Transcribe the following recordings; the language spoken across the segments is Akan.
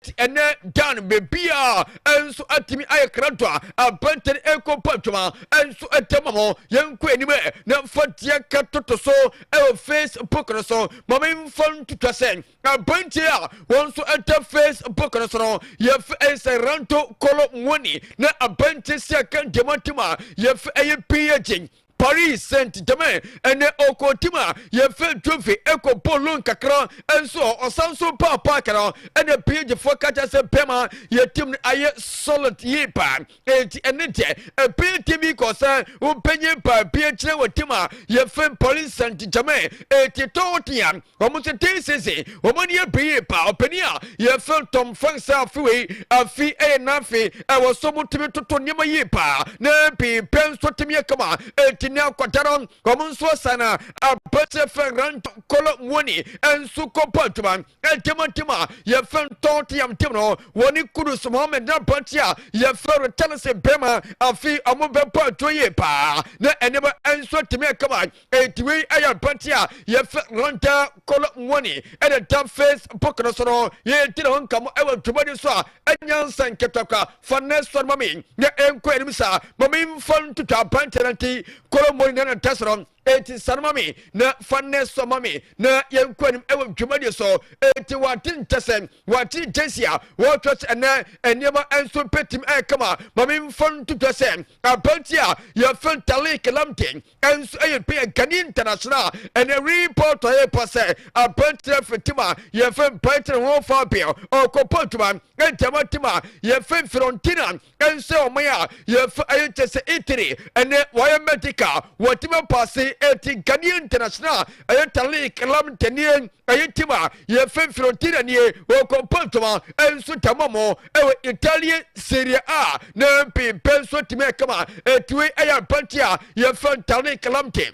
Ɛnɛ dan bebia nso atumi ayɛ krado a abɛntɛn ɛkɔ pa adwuma nso ɛtɛm mo. Yɛnkɔ anim ɛ na mfa deɛ ka toto so ɛwɔ Facebook no so. Ma memfa ntotwa sɛ aberanteɛ a wɔn nso ɛda Facebook no so no, yɛfɛ ɛsɛ Rando Kolo Muani, na aberanteɛ si aka ntɛm a yɛfɛ ɛyɛ PSG, Paris Saint Germain. Ɛnɛ ɔkɔ team a yɛfɛ Juve, ɛkɔ bɔɔlo nkakra nso ɔsan so paa paaki no. Ɛna PSG foɔ kakyɛ sɛ bɛma yɛ team no ayɛ solid yie paa, eti ɛne deɛ ɛpɛ tv kɔ sɛ wobɛnye baabi akyerɛ wɔ team a yɛfɛ Paris Saint Germain. Eti tɔɔtea wɔn nso ten season wɔn ani abere yie paa. Ɔpanin a yɛfɛ Tom Frank sɛ afi wei afi ɛyɛ n'afe ɛwɔ so mo tumi toto nneɛma yie paa na pii pɛ nso tumi yɛ kama. Eti ne akɔda no wɔn nso asan a abɛkyerɛ fɛ Rando Kolo Muani nso kɔpɔ adwuma ɛntɛmntɛm a yɛfɛ ntɔn team no wɔne Kudus Mohammed na aberante a yɛfɛ Richarlison bɛrima afi ɔmo bɛbɔ adwo yie paa na nneɛma nso tumi kama. Eti wei ɛyɛ aberante a yɛfɛ Randal Kolo Muani ɛna da Facebook no so no. Yɛdi ne ho nkɔmmɔ ɛwɔ dwumadi so a ɛnya nsa nketewa fa ne sɔre ma me na ɛnkɔ anim saa. Ma memfa ntotwa aberante no nti Kolo Muani na ne so no. Eti sanoma me na fa ne sɔ ma me na yɛnkɔ anim ɛwɔ dwumadi so. Eti wate nkyɛ sɛ wate gyesi a wɔtwa sɛ ɛnɛ nneɛma nso pɛtim ɛkama. Ma memfa ntotwa sɛ aberante a yɛfɛ Tariq Lamptey nso ɛyɛ pɛ Ghanaian international. Ɛnɛ report a yɛpɔ sɛ aberanteɛ fitim a yɛfɛ Brighton ho fa bia ɔkɔpɔ adwuma ntɛma tim a yɛfɛ Fiorentina nso ɔman a yɛfɛ ɛyɛ kyɛ sɛ Italy. Ɛnɛ wɔyɛ medical, wɔtumi paase. Ɛti Ghanaian international ɛyɛ Tariq Lamptey nie, ɛyɛ team a yɛfɛ Fiorentina nie, wɔkɔpɔ adwuma nso tɛmɔ mo ɛwɔ Italian Serie A na mpempɛ nso tumi ɛkama. Ɛtiwe ɛyɛ aberanteɛ a yɛfɛ Tariq Lamptey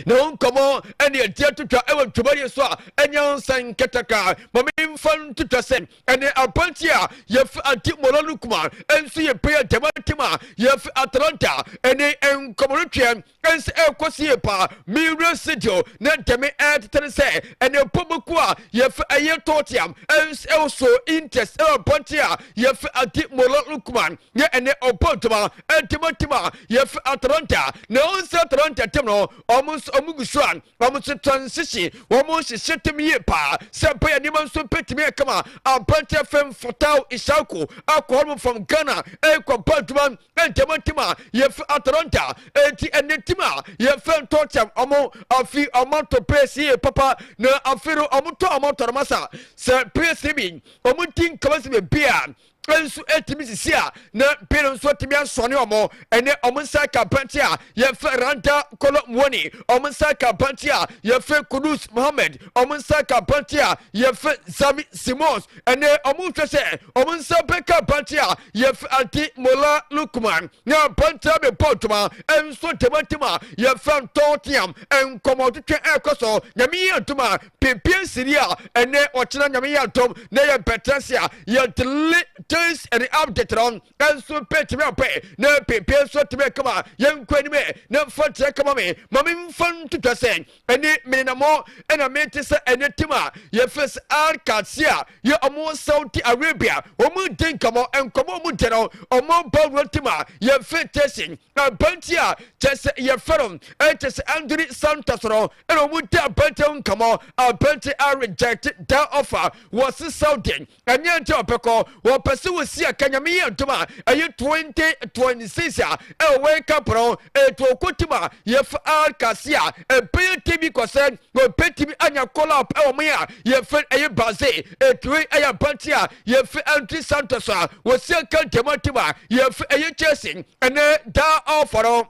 na wo nkɔmmɔ ɛne ɛdi atotwa ɛwɔ dwumadie so a ɛnyɛ nsa nkɛtɛka. Ma memfa ntotwa sɛ ɛne aberanteɛ a yɛfɛ Ademola Lookman ɛnso yɛ pɛyɛ dɛm team a yɛfɛ Atalanta. Ɛne nkɔmmɔ no twɛ ɛnso ɛkɔ so yie paa. Mewura studio na dɛme ɛtetene sɛ ɛne pɔmɔku a yɛfɛ ɛyɛ Tottenham ɛnso ɛwɔ so interest ɛwɔ aberanteɛ a yɛfɛ Ademola Lookman yɛ ɛnɛ ɔbɔ ntoma ɛntoma team a yɛfɛ Atalanta. Na ɔn sɛ Atalanta team no, ɔmo nso ɔmo gu so a ɔmo nso transition, wɔn nhyehyɛ team yie paa sɛ bɛyɛ nneɛma nso mpɛtumi ɛkama. Aberanteɛ fɛn Fatawu Issahaku akɔ hɔnom from Ghana ɛkɔ bɔ adwuma ntɛm team a yɛfɛ Atalanta. Eti ɛnɛ team a yɛfɛ Tottenham, ɔmo afi ɔmo ato players yie papa na afi no ɔmo tɔ ɔmo atɔ no masa sɛ players bi ɔmo ti nkama sɛ beebi a nso etumi sisi a na pii nso etumi asɔne ɔmo. Ɛnɛ ɔmo nsa ka aberante a yɛfɛ Randal Kolo Muani, ɔmo nsa ka aberante a yɛfɛ Kudus Mohammed, ɔmo nsa ka aberante a yɛfɛ Xavi Simons. Ɛnɛ ɔmo hwɛ sɛ ɔmo nsa bɛka aberante a yɛfɛ Ademola Lookman na aberante a bɛbɔ ntoma nso tematem a yɛfɛ Tottenham. Nkɔmɔtwetwe ɛkɔ so. Nyame yɛ ntoma pepie nsiri a ɛnɛ ɔkyena Nyame yɛ adom na yɛ bɛtɛse a yɛde latest ɛne update no nso pɛtumi apɛ na pepie nso tumi kama. Yɛnkɔ anim ɛ na mfa nkyerɛ kama me ma memfa ntotwa sɛ ɛne menenamɔ ɛna mente sɛ ɛne team a yɛfɛ sɛ Al Qadsiah yɛ ɔmo Saudi Arabia, ɔmo di nkɔmɔ. Nkɔmɔ ɔmo di no, ɔmo bɔ wura team a yɛfɛ Chelsea aberanteɛ a kyɛ sɛ yɛfɛ no ɛkyɛ sɛ Andrey Santos no, ɛna ɔmo di aberanteɛ nkɔmɔ. Aberanteɛ a reject that offer wɔ se Saudi ɛnyɛ nkyɛn ɔpɛkɔ wɔpɛ sɛ wɔsi aka. Nyame yɛ ntom a ɛyɛ 2026 a ɛwɔ World Cup no ɛtu ɔkɔ team a yɛfɛ Al Qadsiah. Ɛbɛyɛ tv kɔ sɛ wɔbɛtumi anya call up ɛwɔ mo a yɛfɛ ɛyɛ Brazil. Ɛtumi ɛyɛ aberanteɛ a yɛfɛ Andrey Santos a wɔsi aka ntɛm team a yɛfɛ ɛyɛ Chelsea. Ɛnɛ daa ɔfɔ no,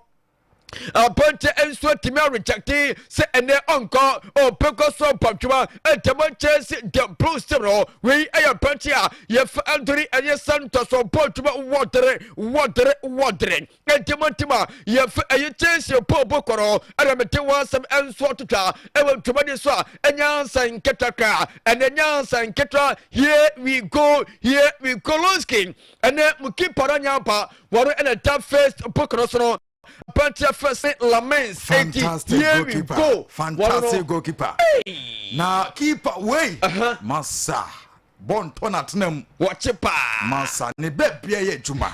aberanteɛ nso atumi arejecte sɛ ɛnɛ ɔnkɔ, ɔpɛkɔ so mpɔtwoma ntɛmɔ Chelsea the Blues team no. Wei ɛyɛ aberanteɛ a yɛfɛ Andrey ɛyɛ Santos, ɔmpɔtwoma wɔdere wɔdere wɔdere ntɛmɔ team a yɛfɛ ɛyɛ Chelsea pɔɔbɔ kɔrɔ. Ɛna mete wɔn asɛm nso atotwa ɛwɔ ntoma so a ɛnya nsa nketewa, ɛnɛ nya nsa nketewa. Here we go, here we go. Lonski ɛnɛ mo keeper no anya mpa wɔn ɛna da Facebook no so no, aberanteɛ fɛ sɛ Lammens. Fantastic Here we goalkeeper. go. Fantastic goalkeeper. Na keeper wei. Masa. Bɔ ntɔ n'atena mu. Wɔkye paa. Masa ne bɛɛbia yɛ adwuma.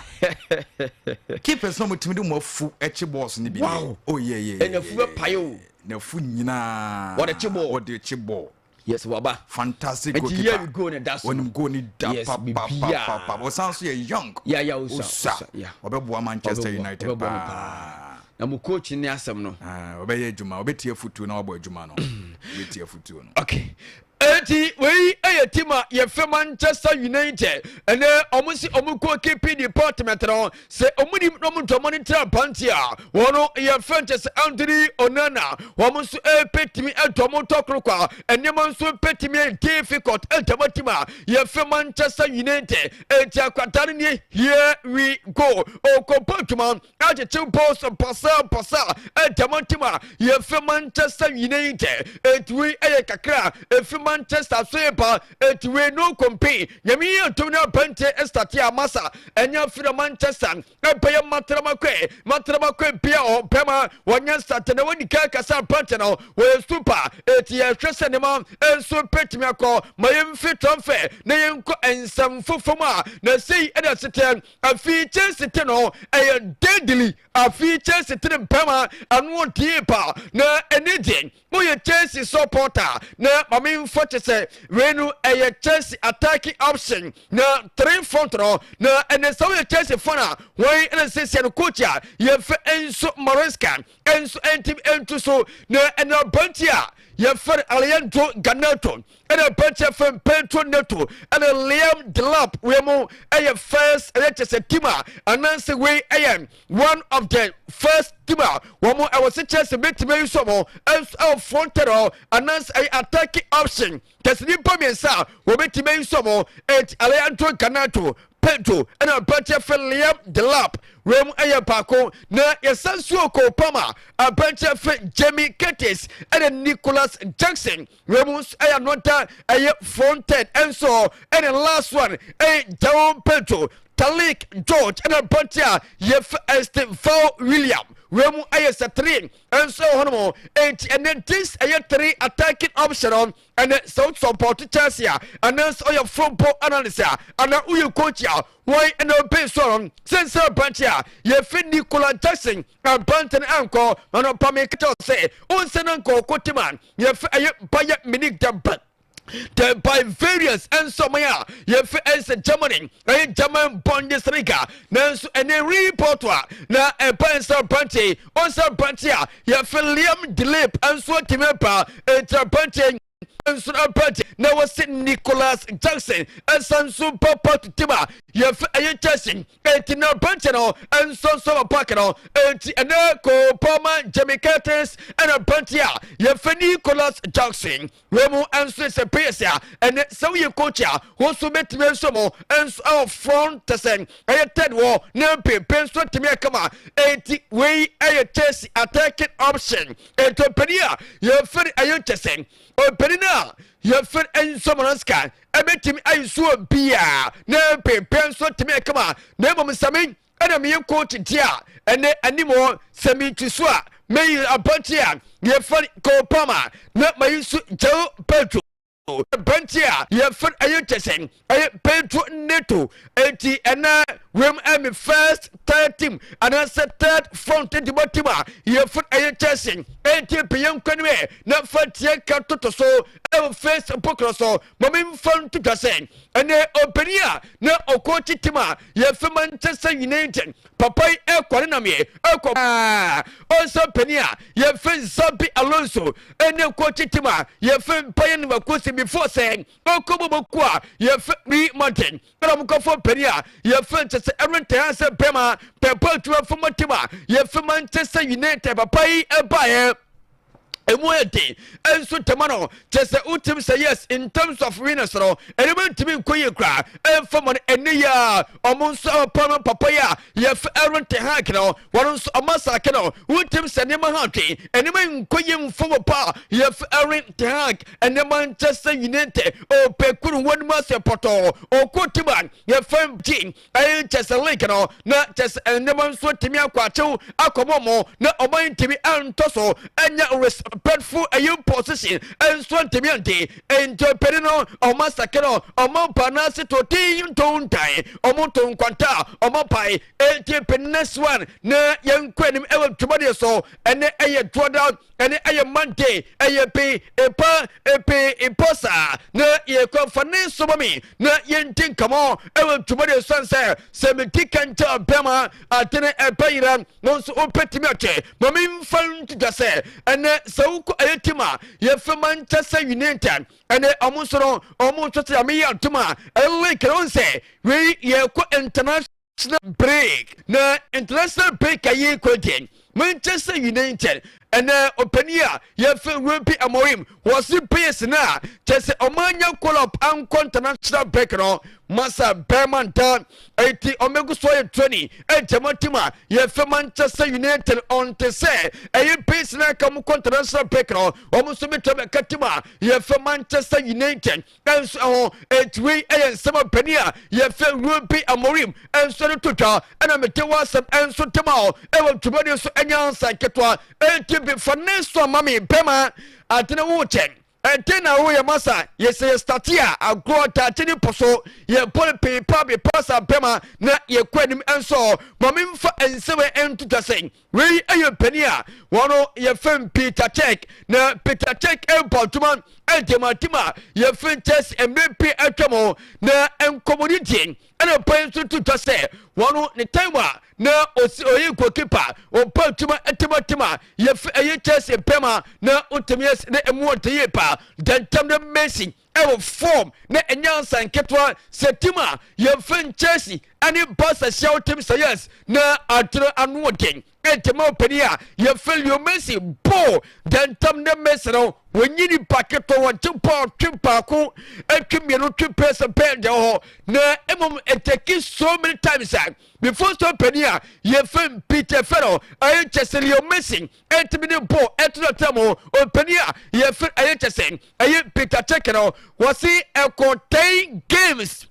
Keepers na ɔmotumi de mo afu akyi balls no bi. Oh yeah. Ɛnafu bɛpae o. N'afu nyinaa. Wɔde kye ball. Wɔde kye ball. Yes, waba. Fantastic Nti goalkeeper. Here we go ne da so. Onim goal ni da. Yes, papapapapa. Ɔsan so yɛ young. Yeah, osa, Osa. osa, yeah. Ɔbɛboa Manchester Ɔbɛboa, United ɔbɛboa mo. paa. Na mo coach ne asɛm no. Ah, ɔbɛyɛ adwuma, ɔbɛtie afutuo na wabɔ adwuma no, ɔbɛtie afutuo no. Okay, eti wei yɛ team a yɛfɛ Manchester United. Ɛnɛ ɔmo si ɔmo goalkeeping department no sɛ ɔmo nim na ɔmo ntɔmɔ ne tira aberanteɛ a wɔn yɛfɛ nkyɛ sɛ Anthony Onana, wɔn nso ɛpɛtumi ɛtɔ ɔmo tɔkoro kwa. Nneɛma nso pɛtumi yɛ difficult ɛntɛmɔ team a yɛfɛ Manchester United. Eti akwadaa no nie, here we go, ɔkɔbɔ adwuma akyekye balls pasa pasa ɛntɛmɔ team a yɛfɛ Manchester United. Eti wei ɛyɛ kakra efi Manchester so yɛ ba. Eti wei no complain. Nyame yɛ ntom ne aberanteɛ ɛstart a masa ɛnyɛ afi na Manchester ɛbɛyɛ mataramakɔɛ mataramakɔɛ bia ɔ bɛma wɔnyɛ start na wɔdi ka kasa. Aberanteɛ no wɔyɛ super. Eti yɛhwɛ sɛ nneɛma nso pɛtumi akɔ ma yɛmfi transfer na yɛnkɔ nsɛm foforɔ mu a na sei ɛna setɛ. Afi Chelsea te no ɛyɛ deadly. Afi Chelsea te ne mpɛma ano die pa na ɛne deɛ woyɛ Chelsea supporter na maame nfa kyɛ sɛ wei no ɛyɛ Chelsea attacking option na three front no. Na ɛnɛ sɛ woyɛ Chelsea fan a, wɔn ɛna sɛsia no coach a yɛfɛ Enzo Maresca ɛnso ɛntim ɛntu so. Na ɛnɛ aberanteɛ a yɛfɛ no Alejandro Garnacho ɛna aberanteɛ fɛn Pedro Neto ɛna Liam Delap, wei mu ɛyɛ first ɛyɛ kyɛ sɛ team a anaasɛ wei ɛyɛ one of the first team a wɔn ɛwɔ sɛ Chelsea bɛtumi ayi so wɔn ɛnso ɛwɔ front hɔ anaasɛ ɛyɛ attacking option kɛse nipa mmiɛnsa a wɔbɛtumi ayi so wɔn. Eti Alejandro Garnacho, Pedro ɛna aberanteɛ fɛ Liam Delap, wei mu ɛyɛ baako. Na yɛsan so Cole Palmer, aberanteɛ fɛ Jamie Gittens ɛna Nicholas Jackson, wei mu nso ɛyɛ another ɛyɛ front end. Ɛnso ɛna last one ɛyɛ João Pedro, Tyrique George ɛna aberanteɛ a yɛfɛ Estevao William, wei mu ɛyɛ sɛ three ɛnso ɛwɔ hɔnom. Eti ɛnɛ this ɛyɛ three attacking option no. Ɛnɛ sɛ wo support Chelsea a anaasɛ ɔyɛ football analyst a anaa woyɛ coach a, wɔn ɛna ɔpɛ so no sɛnsɛ aberanteɛ a yɛfɛ Nicolas Jackson, aberanteɛ no ankɔ na no pa mekɛkyɛw sɛ ɔnsɛ no nkɔ ɔkɔ team a yɛfɛ ɛyɛ Bayern Munich, the Bavarians nso ɔman a yɛfɛ ɛnsɛ Germany, ɛyɛ German Bundesliga. Nanso ɛnɛ report a na ɛba nsa aberanteɛ ɔnsa aberanteɛ a yɛfɛ Liam Delap nso atumi aba. Enti aberanteɛ nso aberanteɛ na wɔsi Nicholas Jackson ɛsan nso papa to team a yɛfɛ ɛyɛ Chelsea. Enti na aberanteɛ no nso nso wɔ park no. Enti ɛnɛ Cole Palmer, Jamie Gittens ɛna aberanteɛ a yɛfɛ Nicholas Jackson, wei mu nso sɛ players a ɛnɛ sɛ woyɛ coach a wɔn nso bɛtumi nso mo nso ɛwɔ front sɛ ɛyɛ third wɔ na mpepe nso tumi akama. Enti wei ɛyɛ Chelsea attacking option. Enti ɔpanin a yɛfɛ ɛyɛ kyɛ sɛ ɔpanin a yɛfɛ Enzo Maresca ɛbɛtumi ayi so bia na mpepe nso tumi akama. Na mmom sɛmi ɛna meyɛ coach ti a ɛnɛ anim hɔ sɛ metu so a, meyi aberanteɛ a yɛfɛ Cole Palmer na mayi nso João Pedro, aberanteɛ a yɛfɛ ɛyɛ kyɛ sɛ ɛyɛ Pedro Neto. Eti ɛnɛ wɛm ɛmi first third team anaasɛ third front dibɔ team a yɛfɛ ɛyɛ Chelsea. Eti pɛyɛ nkwanim ɛ na fa tie ka toto so ɛwɔ Facebook no so. Mɔmi nfa ntotwa sɛ ɛnɛ ɔpanin a na ɔkɔɔkyi team a yɛfɛ Manchester United papa yi ɛkɔ ne nam yɛ ɛkɔ paa. Ɔnsa panin a yɛfɛ Xabi Alonso ɛne kɔɔkyi team a yɛfɛ Bayern Leverkusen before sɛ ɔkɔ bɔ bɔku a yɛfɛ Real Madrid, ɛna ɔmo kɔfɔ panin a yɛfɛ nkyɛ sɛ ɛno ntɛn sɛ bɛma pɛpɛ atuma fɔmɔ team a yɛfɛ Manchester United papa yi ɛbaeɛ emu yɛ den nso tɛma no kyɛ sɛ wotim sɛ yes, in terms of winners no ɛno bɛntumi nkɔ yie koraa ɛmfa ma no. Ɛne yɛ a ɔmo nso ɔpa no papa yi a yɛfɛ Erik ten Hag no, wɔn nso ɔmo asake no. Wotim sɛ nneɛma ha atwe, nneɛma nkɔ yie mfa wɔ pa a yɛfɛ Erik ten Hag. Ɛnɛ Manchester United ɔpɛ kuru wɔn mu asɛ pɔtɔɔ ɔkɔ tim a yɛfɛ gye ɛyɛ kyɛ sɛ link no na kyɛ sɛ nneɛma nso tumi akɔ akyew akɔmɔ mo na ɔman ntumi antɔ so ɛnyɛ. respectful ɛyɛ position nso ntumi ante. Nti ɔpanin no ɔma sake no ɔma mpa n'ase to tin ntontan ɔmo to nkwanta ɔmo pae. Enti panin next one na yɛnkɔ anim ɛwɔ dwumadie so. Ɛnɛ ɛyɛ Dwoda, ɛne ɛyɛ Monday, ɛyɛ pe epa epe epa saa na yɛkɔ fa ne so ma mi na yɛnti nkɔmɔ ɛwɔ dwumadie so. Sɛ medi kankyɛ bɛma adene ɛbɛ yera wɔn nso wopɛtumi akyɛ ma memfa ntwitwa sɛ ɛnɛ sɛ wokɔ ɛyɛ team a yɛfɛ Manchester United, ɛnɛ ɔmo nso no ɔmo nso sɛ ameyɛ atom a ɛlink no sɛ wei yɛkɔ international break, na international break ayi kɔ deɛ Manchester United ɛnɛ ɔpanin a yɛfɛ Ruben Amorim wɔsi players no a kyɛ sɛ ɔmo anya call-up ankɔ international break no masa bɛrima nta eti ɔmo egu so ayɛ training. Ɛnkyɛn team a yɛfɛ Manchester United ɔnte sɛ ɛyɛ players no aka mo kɔ international break no, ɔmo nso bi tɛ bɛka team a yɛfɛ Manchester United ɛnso ɛho. Eti wei ɛyɛ nsɛm ɔpanin a yɛfɛ Ruben Amorim ɛnso no to twa, ɛna mete wɔ asɛm ɛnso tema hɔ ɛwɔ dwumadie so. Ɛnyɛ ansa nketewa eti bi fa ne so ama mi bɛma adene wo kyɛn ɛnte na woyɛ masa yɛsɛ yɛ start a agorɔ daakye ne po so yɛbɔ no peepa bepa sa bɛma na yɛkɔ anim. Ɛnso ma memfa nsɛm ɛnto sɛ wei ɛyɛ panin a wɔno yɛfɛn Peter Cech, na Peter Cech ɛbɔ adwuma ɛntɛmatim a yɛfɛn Chelsea mmerɛ pii atwa mu, na nkɔmmɔdi deɛ ɛna pan nso to twa sɛ wɔno ne time a na osi oyi goalkeeper ɔbɔ adwuma ɛtɛmatɛm a yɛfɛ ɛyɛ Chelsea mpɛm na ɔtɛmi ɛsɛ na ɛmu ɔtɛ yie paa dɛntɛm na Messi ɛwɔ form na ɛnyɛ ansa nketewa sɛ team a yɛfɛ Chelsea ɛne Barca hyia wo team sɛ yes na adwene ano ɔden. Ɛntɛma ɔpanin a yɛfɛ Leo Messi bɔɔl dɛntɛm ne Messi no wɔnyi nipa ketewa, wɔgye bɔɔl twe baako, atwi mmienu, twe pɛsɛ bɛn deɛ hɔ na mmom ɛtake so many times a before so panin a yɛfɛ Peter fɛ no ɛyɛ kyɛ sɛ Leo Messi ɛntumi ne bɔɔl ɛto na mu. Ɔpanin a yɛfɛ ɛyɛ kyɛ sɛ ɛyɛ Peter Cech no wɔsi ɛkɔ 10 games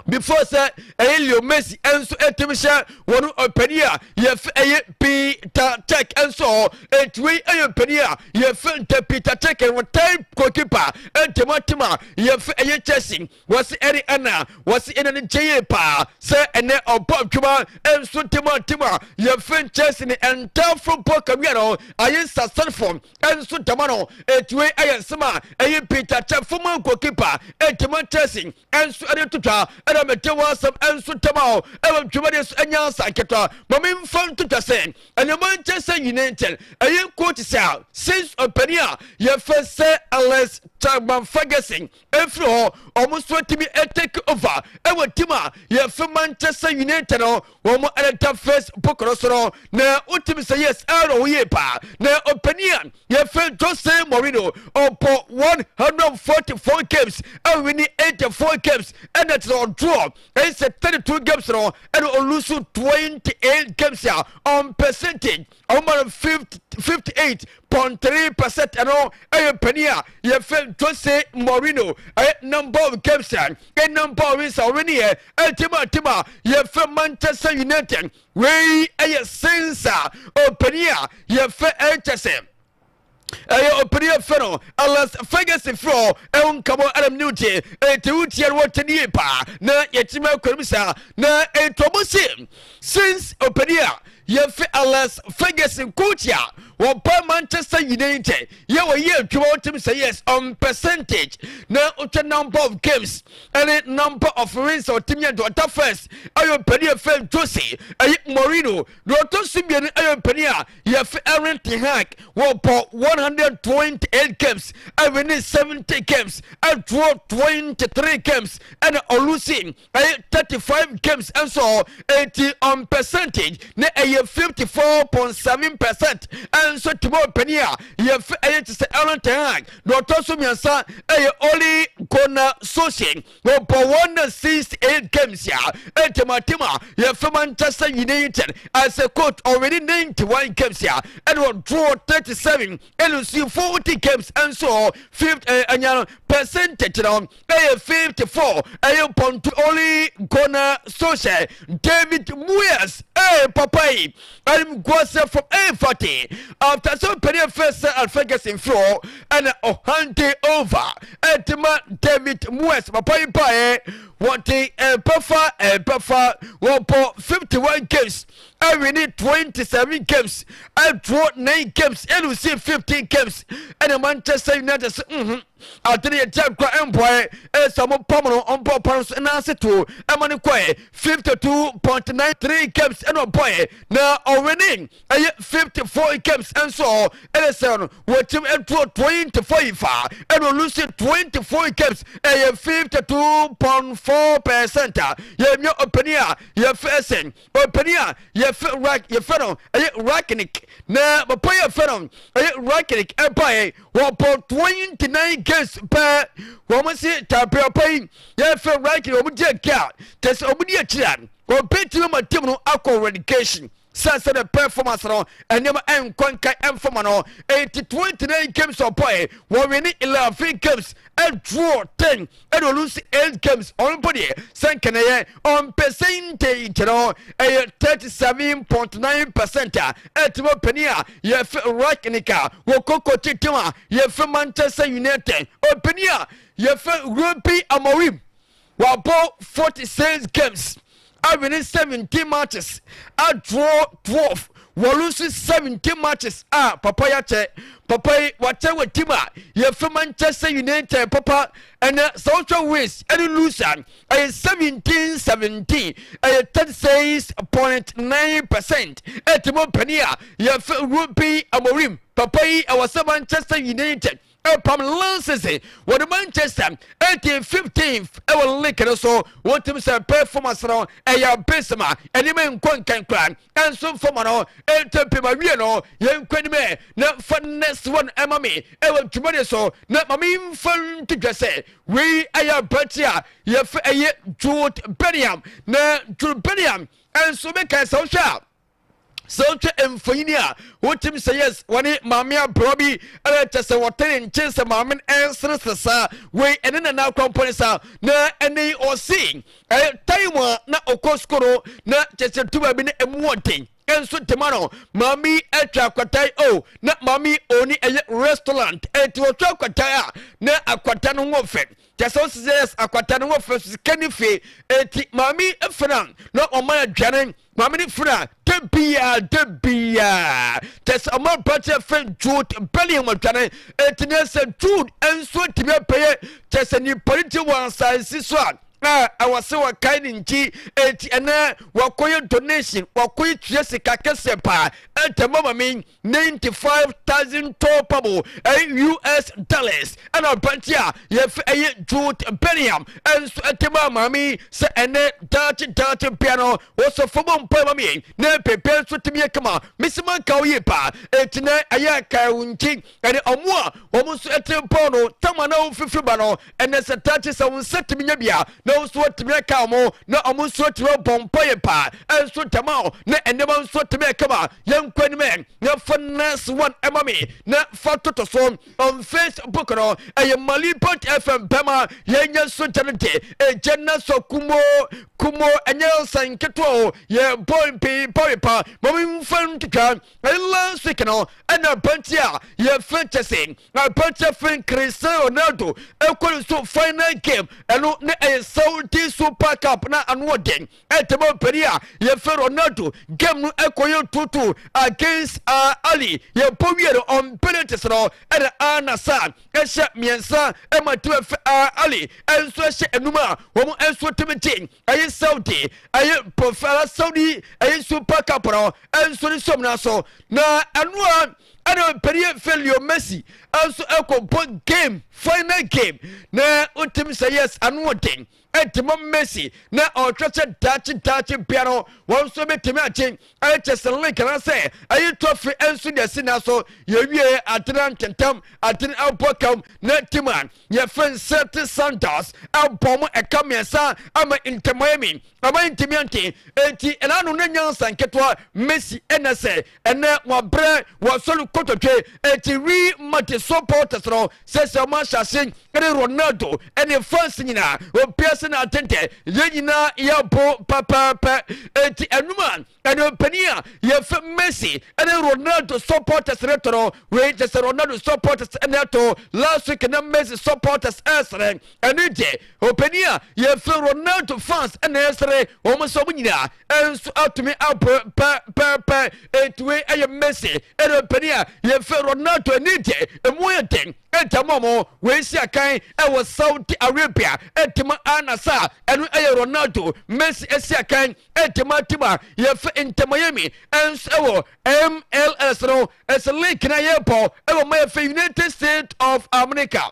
before sɛ ɛyɛ Leo Messi nso ɛtumi hyɛ wɔn ɔpanin a yɛfɛ ɛyɛ Peter Cech nso hɔ. Etu yi ɛyɛ mpanin a yɛfɛ nta Peter Cech wɔ 10 goalkeeper ɛntɛm atem a yɛfɛ ɛyɛ Chelsea wɔsi ɛne ɛna wɔsi ɛna ne nkyɛn yie paa sɛ ɛnɛ ɔbɔ adwuma nso ntɛm atem a yɛfɛ Chelsea ne entire football career no ayɛ successful nso dama no. Etu yi ɛyɛ nsɛm a ɛyɛ Peter Cech, former goalkeeper ɛntɛm Chelsea ɛnso ɛde totwa, ɛna mete wɔ asɛm ɛnso tɛm a ɛwɔ dwumadie so. Ɛnyɛ asa nketewa ma memfa ntotwa sɛ ɛnɛ Manchester United ɛyɛ coach sɛ since ɔpanin a yɛfɛ sɛ Alex Chapman Ferguson ɛfiri hɔ, ɔmo nso atumi take over ɛwɔ team a yɛfɛ Manchester United no, wɔn ɛdeda Facebook no so no na wotumi sɛ yes ɛrɔ ho yie paa. Na ɔpanin a yɛfɛ Jose Mourinho ɔbɔ 144 games, ɛwin 84 games, ɛna kyerɛ ɔdraw ɛyɛ sɛ 32 games no, ɛna ɔlose 28 games a on percentage ɔmo no 58.3%. Ɛno ɛyɛ panin a yɛfɛ Jose Mourinho ɛyɛ number of games a ɛ number of wins a ɔwin yɛ ɛtim a team a yɛfɛ Manchester United. Wei ɛyɛ since a ɔpanin a yɛfɛ ɛkyɛ sɛ ɛyɛ ɔpanin yɛfɛ no Alex Ferguson firi hɔ ɛho nkabɔ ɛnam new tie ɛti wotia no wɔkyɛ ne yie paa na yɛkyimi akwanim saa na ɛtɔmo se since ɔpanin a yɛfɛ Alex Ferguson, coach a wɔba Manchester United yɛ wɔyɛ adwuma, wɔtumi sɛ yes on percentage na wotwa number of games ɛne number of wins a ɔtumi yɛ ɔda first ɛyɛ ɔpanin yɛfɛ Jose ɛyɛ Mourinho. Na ɔtɔ so mmienu ɛyɛ ɔpanin a yɛfɛ Erik ten Hag, wɔbɔ 128 games, ɛwin 70 games, ɛdraw 23 games, ɛna ɔlose ɛyɛ 35 games nso. Eti on percentage na ɛyɛ 54.7% ɛnso tìmɔ ɔpanin a yɛfɛ ɛyɛ te sɛ Erik ten Hag. Na ɔtɔ so mmiɛnsa ɛyɛ Ole Gunnar Solskjaer, wɔbɔ 168 games a ɛntɛmatem a yɛfɛ Manchester United as a coach, ɔwin 91 games a ɛna ɔdraw 37, ɛna osi 40 games nso. Fifth ɛnya percentage no ɛyɛ 54 ɛyɛ pɔnto Ole Gunnar Solskjaer. David Moyes, ɛyɛ papa yi ɛnim guasɛ from Everton. After sɛ ɔpanin afɛ sɛ Alex Ferguson firi hɔ ɛna ɔhande over ɛde ma David Moyes. Papa yi baeɛ, wɔde ɛbɛfa ɛbɛfa wɔbɔ 51 games, ɛwini 27 games, ɛdraw 9 games, ɛlose 15 games. Ɛna Manchester United sɛ ade no yɛgya nkwa mboaɛ, ɛsɛ ɔmo pam no, ɔmbɔ pa no so ɛna ase to ɛma no kɔɛ. 52.93 games ɛna ɔbɔɛ na ɔwini ɛyɛ 54 games nso. Ɛna sɛ no wɔtim ɛdraw 25 a ɛna ɔlose 24 games, ɛyɛ 52.4% a yɛnyɛ. Ɔpanin a yɛfɛ sɛ ɔpanin a yɛfɛ rak yɛfɛ no ɛyɛ Rangnick, na papa yɛfɛ no ɛyɛ Rangnick ɛbaeɛ, wɔbɔ 29 games pɛɛ. Wɔn si tapeapa yi yɛfɛ Rangnick, wɔn di akyi a kyɛ sɛ wɔn di akyire a wɔbɛtumi ma team no akɔ relegation sɛ the performance no nneɛma ɛnkɔ nka ɛmfama no. Eti 29 games ɔbɔɛ, wɔwini 11 games, ɛdraw 10, ɛna ɔlose 8 games. Ɔno mpo deɛ sɛ nkɛnɛyɛ on percentage no ɛyɛ 37.9% a ɛtumi ɔpanin a yɛfɛ Rangnick a wɔkɔ kɔkye team a yɛfɛ Manchester United. Ɔpanin a yɛfɛ Ruben Amorim wabɔ 46 games, awini 17 matches, adraw 12, wɔlose 17 matches a papa yi akyɛ. Papa yi wakyɛ wɔ team a yɛfɛ Manchester United. Papa ɛnɛ sɛ wotwa wins ɛne lose a, ɛyɛ 17 17, ɛyɛ 36.9%. Ɛtumi mpanin a yɛfɛ Ruben Amorim, papa yi ɛwɔ sɛ Manchester United ɛpam. Last season wɔde Manchester ɛti 15th ɛwɔ league no so. Wɔntumi sɛ performance no ɛyɛ abysmal, ɛnneɛma nkɔ nkankora ɛnso mfama no ɛntɛ pema wie no. Yɛnkɔ anim ɛ na fa next one ɛma me ɛwɔ dwumadi so na ma me mfa ntodwa sɛ wei ɛyɛ aberante a yɛfɛ ɛyɛ Jude Bellingham. Na Jude Bellingham ɛnso bɛka sɛ wohwɛ a, sɛ wotwa mfonyini a, wotim sɛ yes, wɔne maame aborɔ bi ɛna kyɛ sɛ wɔte ne nkyɛn sɛ maame no ɛnseresere saa. Wei ɛne nana akwampɔ ne saa na ɛne ɔse ɛyɛ time a na ɔkɔ sukuu no na kyɛ sɛ tu baabi no ɛmu ɔden nso tema no. Maame atwa akwatae o, na maame oni ɛyɛ restaurant, ɛnti wɔtwa akwatae a na akwata no ho fɛ kyɛ sɛ wosi sɛ yes, akwata no ho fɛ, sika ne fie. Ɛnti maame fena na ɔma aduane, maame ne fena da biaa da biaa kyɛ sɛ ɔma aberanteɛ fɛ Jude Bellingham aduane. Ɛnti ne sɛ Jude nso atumi apɛyɛ kyɛ sɛ nipa no ti wɔ asase so a ɛwɔ sɛ wɔkae ne nkyi. Enti ɛnɛ wɔkɔyɛ donation, wɔkɔyɛ tua sika kɛseɛ paa ɛntɛmɔ ma me 95,000 tɔpabo ɛyɛ US dollars. Ɛna aberante a yɛfɛ ɛyɛ Jude Bellingham ɛnso ɛtɛmɔ maame sɛ ɛnɛ daakye daakye bia no wɔsɔ fam mpa ma me na pepe nso tumi yɛ kama mesima nka wo yie paa. Enti nɛ ɛyɛ akae wo nkyi ɛne ɔmo a wɔn nso ɛte bɔɔl no tama na wɔn ba no. Ɛnɛ sɛ daakye sɛ wɔn nsa tumi nya bia na wɔn nso atumi aka wɔn na wɔn nso atumi abɔ mpa yɛ paa ɛnso dɛm a na nneɛma nso atumi akama. Yɛn nkɔ anim ɛ na fa next one ɛma me na fa toto so on Facebook no, ɛyɛ Malibot FM bɛma yɛnyɛ nso gya no de ɛgya na so kumo kumo ɛnyɛ nsa nketewa o, yɛ bɔ mpii pɔripa mɔmi nfa ntwitwa. Ɛyɛ last week no ɛna aberanteɛ a yɛfrɛ kyɛ sɛ aberanteɛ fɛn Cristiano Ronaldo ɛkɔ ne so final game, ɛno ne ɛyɛ Saudi Super Cup na ano ɔden ɛtɛmɛ mpanin a yɛfrɛ Ronaldo. Game no ɛkɔyɛ 2-2 against Ali. Yɛbɔ wie no on penalties no ɛna anasa ɛhyɛ mmiɛnsa ɛma team ɛfɛ Ali ɛnso ɛhyɛ enum a wɔn nso tumi gye ɛyɛ Saudi ɛyɛ pɔfɛla Saudi ɛyɛ Super Cup no ɛnso ne som na so. Na ɛno a ɛna mpanin fɛ Leo Messi ɛnso ɛkɔ bɔ game, final game, na wotim sɛ yes, ano ɔden ɛntɛmɔ Messi na ɔtwɛ sɛ daakye daakye bia no wɔn nso bɛtumi agye ɛyɛ kyɛ sɛ league anaasɛ ɛyɛ trophy ɛnso deɛ si na so. Yɛwie adena ntentam adene ɛbɔ kam na team a yɛfɛ nsɛte Santos ɛbɔ mo ɛka mmiɛnsa ama Inter Miami ama ntumi ante. Enti ɛna no ne nyansa nketewa Messi ɛna sɛ ɛnɛ wabrɛ wɔsɔre kototwe. Enti Real Madrid supporters no sɛ ɔmo ahyɛ ase ɛne Ronaldo ɛne fans nyinaa obia. sɛ na atentɛ yɛn nyinaa yɛbo pɛpɛɛpɛ. Enti ɛnum a ɛne mpanin a yɛfɛ Messi ɛne Ronaldo supporters ne to no, wei kyɛ sɛ Ronaldo supporters ɛne ɛto last week na Messi supporters ɛsere. Ɛne deɛ ɔpanin a yɛfɛ Ronaldo fans ɛna ɛsere wɔn nso, wɔn nyinaa ɛnso atumi abɔ pɛpɛɛpɛ. Enti wei ɛyɛ Messi ɛne mpanin a yɛfɛ Ronaldo. Ɛne deɛ emu yɛ den ɛgya mu ɔmo wei si akan ɛwɔ Saudi Arabia ɛtuma anasa. Ɛno ɛyɛ Ronaldo. Messi ɛsi akan ɛtuma tim a yɛfɛ Inter Miami ɛnso ɛwɔ MLS no, ɛsɛ league na yɛbɔ ɛwɔ ma yɛfɛ United States of America.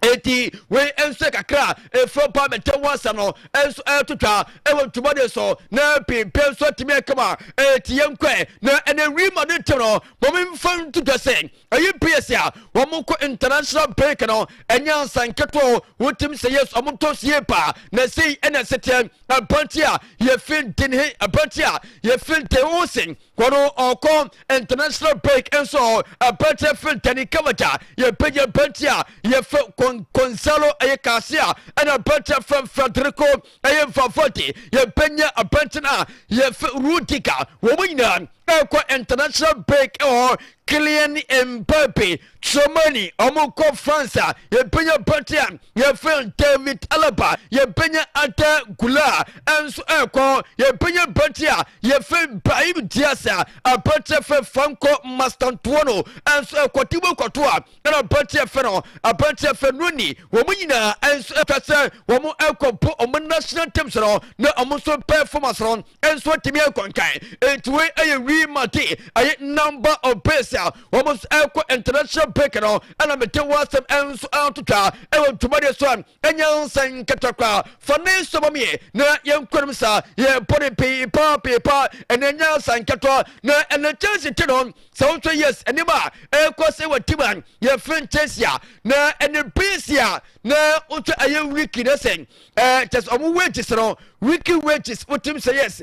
Eti wei nso kakra efo pa mɛtɛ ho asɛm no nso ɛtotwa ɛwɔ ntoma de so na pimpe nso atumi ɛkama. Eti yɛn kɔɛ na ɛnɛ Real Madrid team no, wɔn mfa ntotwa sɛ ɛyi ps a wɔn kɔ international break no, ɛnyɛ ansa nketewa. Wotim sɛ yes, wɔn tɔ sie paa na sei ɛna ɛsɛteɛ. Aberante a yɛfi den aberante a yɛfi den ho sen wɔn ɔkɔ international break nso, aberante fi Dani Carvajal, yɛpɛgya aberante a yɛfɛ Gonzalo ɛyɛ Garcia, ɛna aberante fɛ Federico ɛyɛ Valverde, yɛpɛnya aberante no a yɛfɛ Rudiger, wɔn nyinaa ɛkɔ international break. Ɛwɔ Kylian Mbappe, Tchouameni, ɔmo kɔ France a yɛbɛnya aberante a yɛfrɛ David Alaba, yɛbɛnya Arda Guler ɛnso ɛkɔ, yɛbɛnya aberante a yɛfrɛ Brahim Diaz, a aberante fɛ Franco Mastantuono ɛnso ɛkɔ, Thibaut Courtois, ɛna aberante fɛ no aberante fɛ Noni. Wɔn nyinaa ɛnso ɛfɛ sɛ wɔn ɛkɔ po wɔn national teams no na wɔn nso performance no nso atumi akɔ nkan. Nti wei ɛyɛ Real Madrid ɛyɛ number of players a wɔn nso ɛkɔ international break no, ɛna mete wɔn asɛm nso atotwa ɛwɔ ntoma so a ɛnyɛ nsɛn nketewa. Fa ne nsɔmɔ mi na yɛn kɔnum sa yɛ bɔ ne pii paa pii paa. Ɛna ɛnyɛ nsa nketewa na ɛna Chelsea ti no sɛ wotɔ yes anim a ɛkɔ sɛ wɔ team a yɛfrɛ Chelsea a na ɛne players a na wotɔ ɛyɛ week ne sɛ kyɛ sɛ ɔmo wages no, weekly wages, wotim sɛ yes,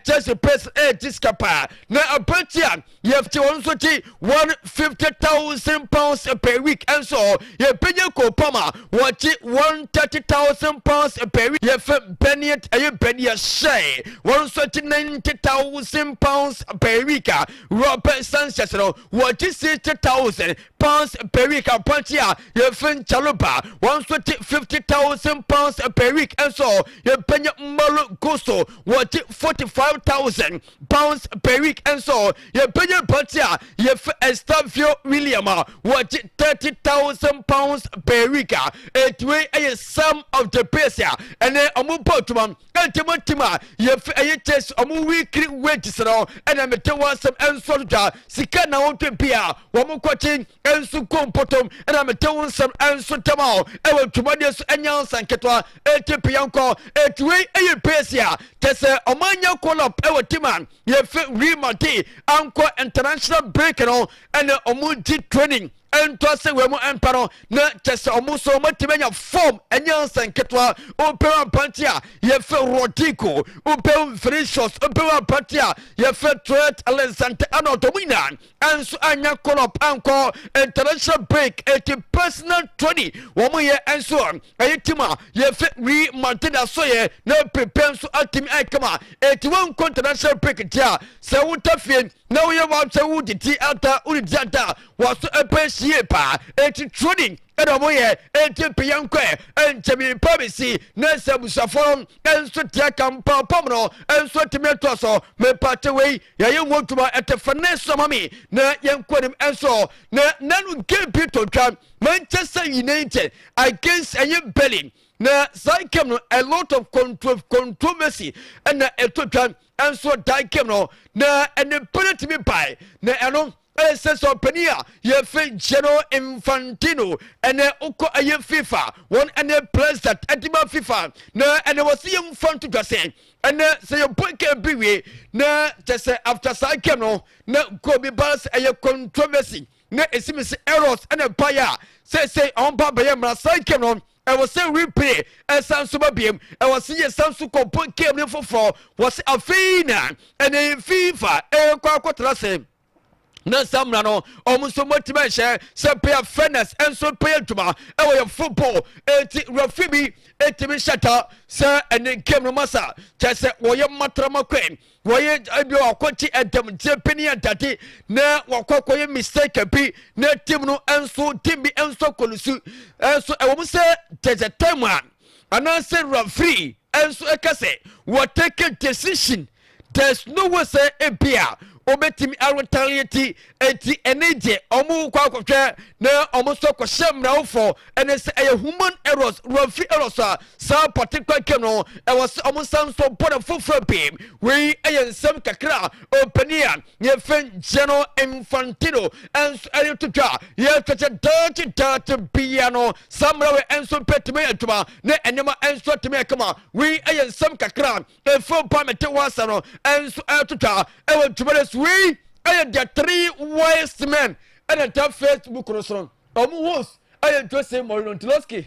Chelsea players ɛɛgye sika paa na aberante a yɛfte wɔn nso gye £150,000 per week. Ɛnso yɛbɛnya Cole Palmer, wɔgye £130,000 per week. Yɛfɛ Benoit ɛyɛ Badiashile, wɔn nso gye £90,000 per week, a Robert Sanchez no wɔgye £60,000 per week. Aberante a yɛfɛ Chalobah, wɔn nso gye £50,000 per week. Ɛnso yɛbɛnya Malo Gusto, wɔgye £45,000 per week. Ɛnso yɛbɛnya aberante a yɛfɛ Estavio William a wɔgye £30,000 per week, a ɛtiwei ɛyɛ some of the players a ɛnɛ ɔmo bɔ adwuma ɛntɛm team a yɛfɛ ɛyɛ Chelsea. Ɔmo weekly wages no ɛna mete wɔn asɛm ɛnso dwa sika na wɔn twɛ bi a wɔn kɔkye ɛnso kɔ mpoto, ɛna mete wɔn nsɛm ɛnso tɛm a ɛwɔ dwumadie so. Ɛnya nsa nketewa ɛti piyankɔ. Ɛtiwei ɛyɛ players a kyɛ sɛ ɔmo anya call up ɛwɔ team a yɛfɛ Real Madrid ankɔ international break no, ɛna ɔmo di training ɛntɔ sɛ wɔ mu ɛmpa no na kyɛ sɛ ɔmo nso ɔmo anya form. Ɛnyɛ nsa nketewa. Wopɛ aberante a yɛfɛ Rodrigo, wopɛ Vinicius, wopɛ aberante a yɛfɛ Trent Alexander Arnold, ɔmo nyinaa ɛnso anya call up ankɔ international break. Eti personal training wɔn yɛ ɛnso ɛyɛ team a yɛfɛ Real Madrid asɔyɛ na prepare nso atumi ɛkama. Eti wɔn nkɔ international break ti a sɛ wota fie na woyɛ wɔn sɛ wodidi ata wodidi ata wɔso ɛpɛ sie paa. Eti training ɛna ɔmo yɛ. Eti pia nkɔ ɛnkyɛn pa bi si na sɛ abusuafoɔ no ɛnso tia kampa pɔm no ɛnso atumi atoa so. Mepate wei yɛyɛ mu adwuma ɛte fɛ ne sɔma mi na yɛnkɔ anim. Ɛnso na nanu game bi to twa Manchester United against ɛyɛ Burnley, na saa game no a lot of controversy ɛna ɛto twa. Ɛnso that game no na ɛne penalty bi bae na ɛno ɛsɛ sɛ ɔpanin a yɛfɛ Gianni Infantino ɛnɛ wokɔ ɛyɛ FIFA, wɔn ɛne president ɛde ma FIFA, na ɛnɛ wɔsi yɛmfa nto dwa sɛ ɛnɛ sɛ yɛbɔ game bi wie na kyɛ sɛ after saa game no na goal bi ba sɛ ɛyɛ controversy na esi mi sɛ errors ɛna baeɛ a sɛsɛ ɔn ba bɛyɛ mmara, saa game no ɛwɔ sɛ replay ɛsan so ba biem, ɛwɔ sɛ yɛsan so kɔbɔ game no foforɔ. Wɔ sɛ afei na ɛnɛ FIFA ɛkɔ akɔtena sɛ na saa mmara no ɔmo nso mɔtumi ahyɛ sɛ player fairness nso pɛyɛ adwuma ɛwɔ yɛ football. Eti referee bi ɛtumi hyɛ ta sɛ ɛne game no masa kyɛ sɛ wɔyɛ matrama kɔɛ, wɔyɛ ebi wakɔgye ɛdɛmgye bi ne adade na wakɔ akɔyɛ mistake bi na team no nso, team bi nso akɔlusu nso. Ɛwɔ mu sɛ there's a time a anaasɛ referee nso ɛka sɛ wɔtake decision, there's no way sɛ ebi a obetumi aretaliate. Eti ɛne deɛ ɔmo kɔ akɔhwɛ na ɔmo nso akɔhyɛ mmerawofo ɛne sɛ ɛyɛ human errors, referee errors a saa particular game no ɛwɔ sɛ ɔmo nsa nso bɔ ne foforɔ bi. Wei ɛyɛ nsɛm kakra a ɔpanin a yɛfɛ Gianni Infantino ɛnso ɛde to dwa. Yɛtwɛkyɛ daakye daakye bia no saa mmerawɛ ɛnso mpɛtumi adwuma na nneɛma ɛnso atumi akama. Wei ɛyɛ nsɛm kakra ɛfɛ pa mete wasa no ɛnso ɛto dwa ɛwɔ dwuma no so. Wei ɛyɛ The Three Wise Men ɛna da Facebook no so no, ɔmo host ɛyɛ Jose Mourinho. Ntiloski,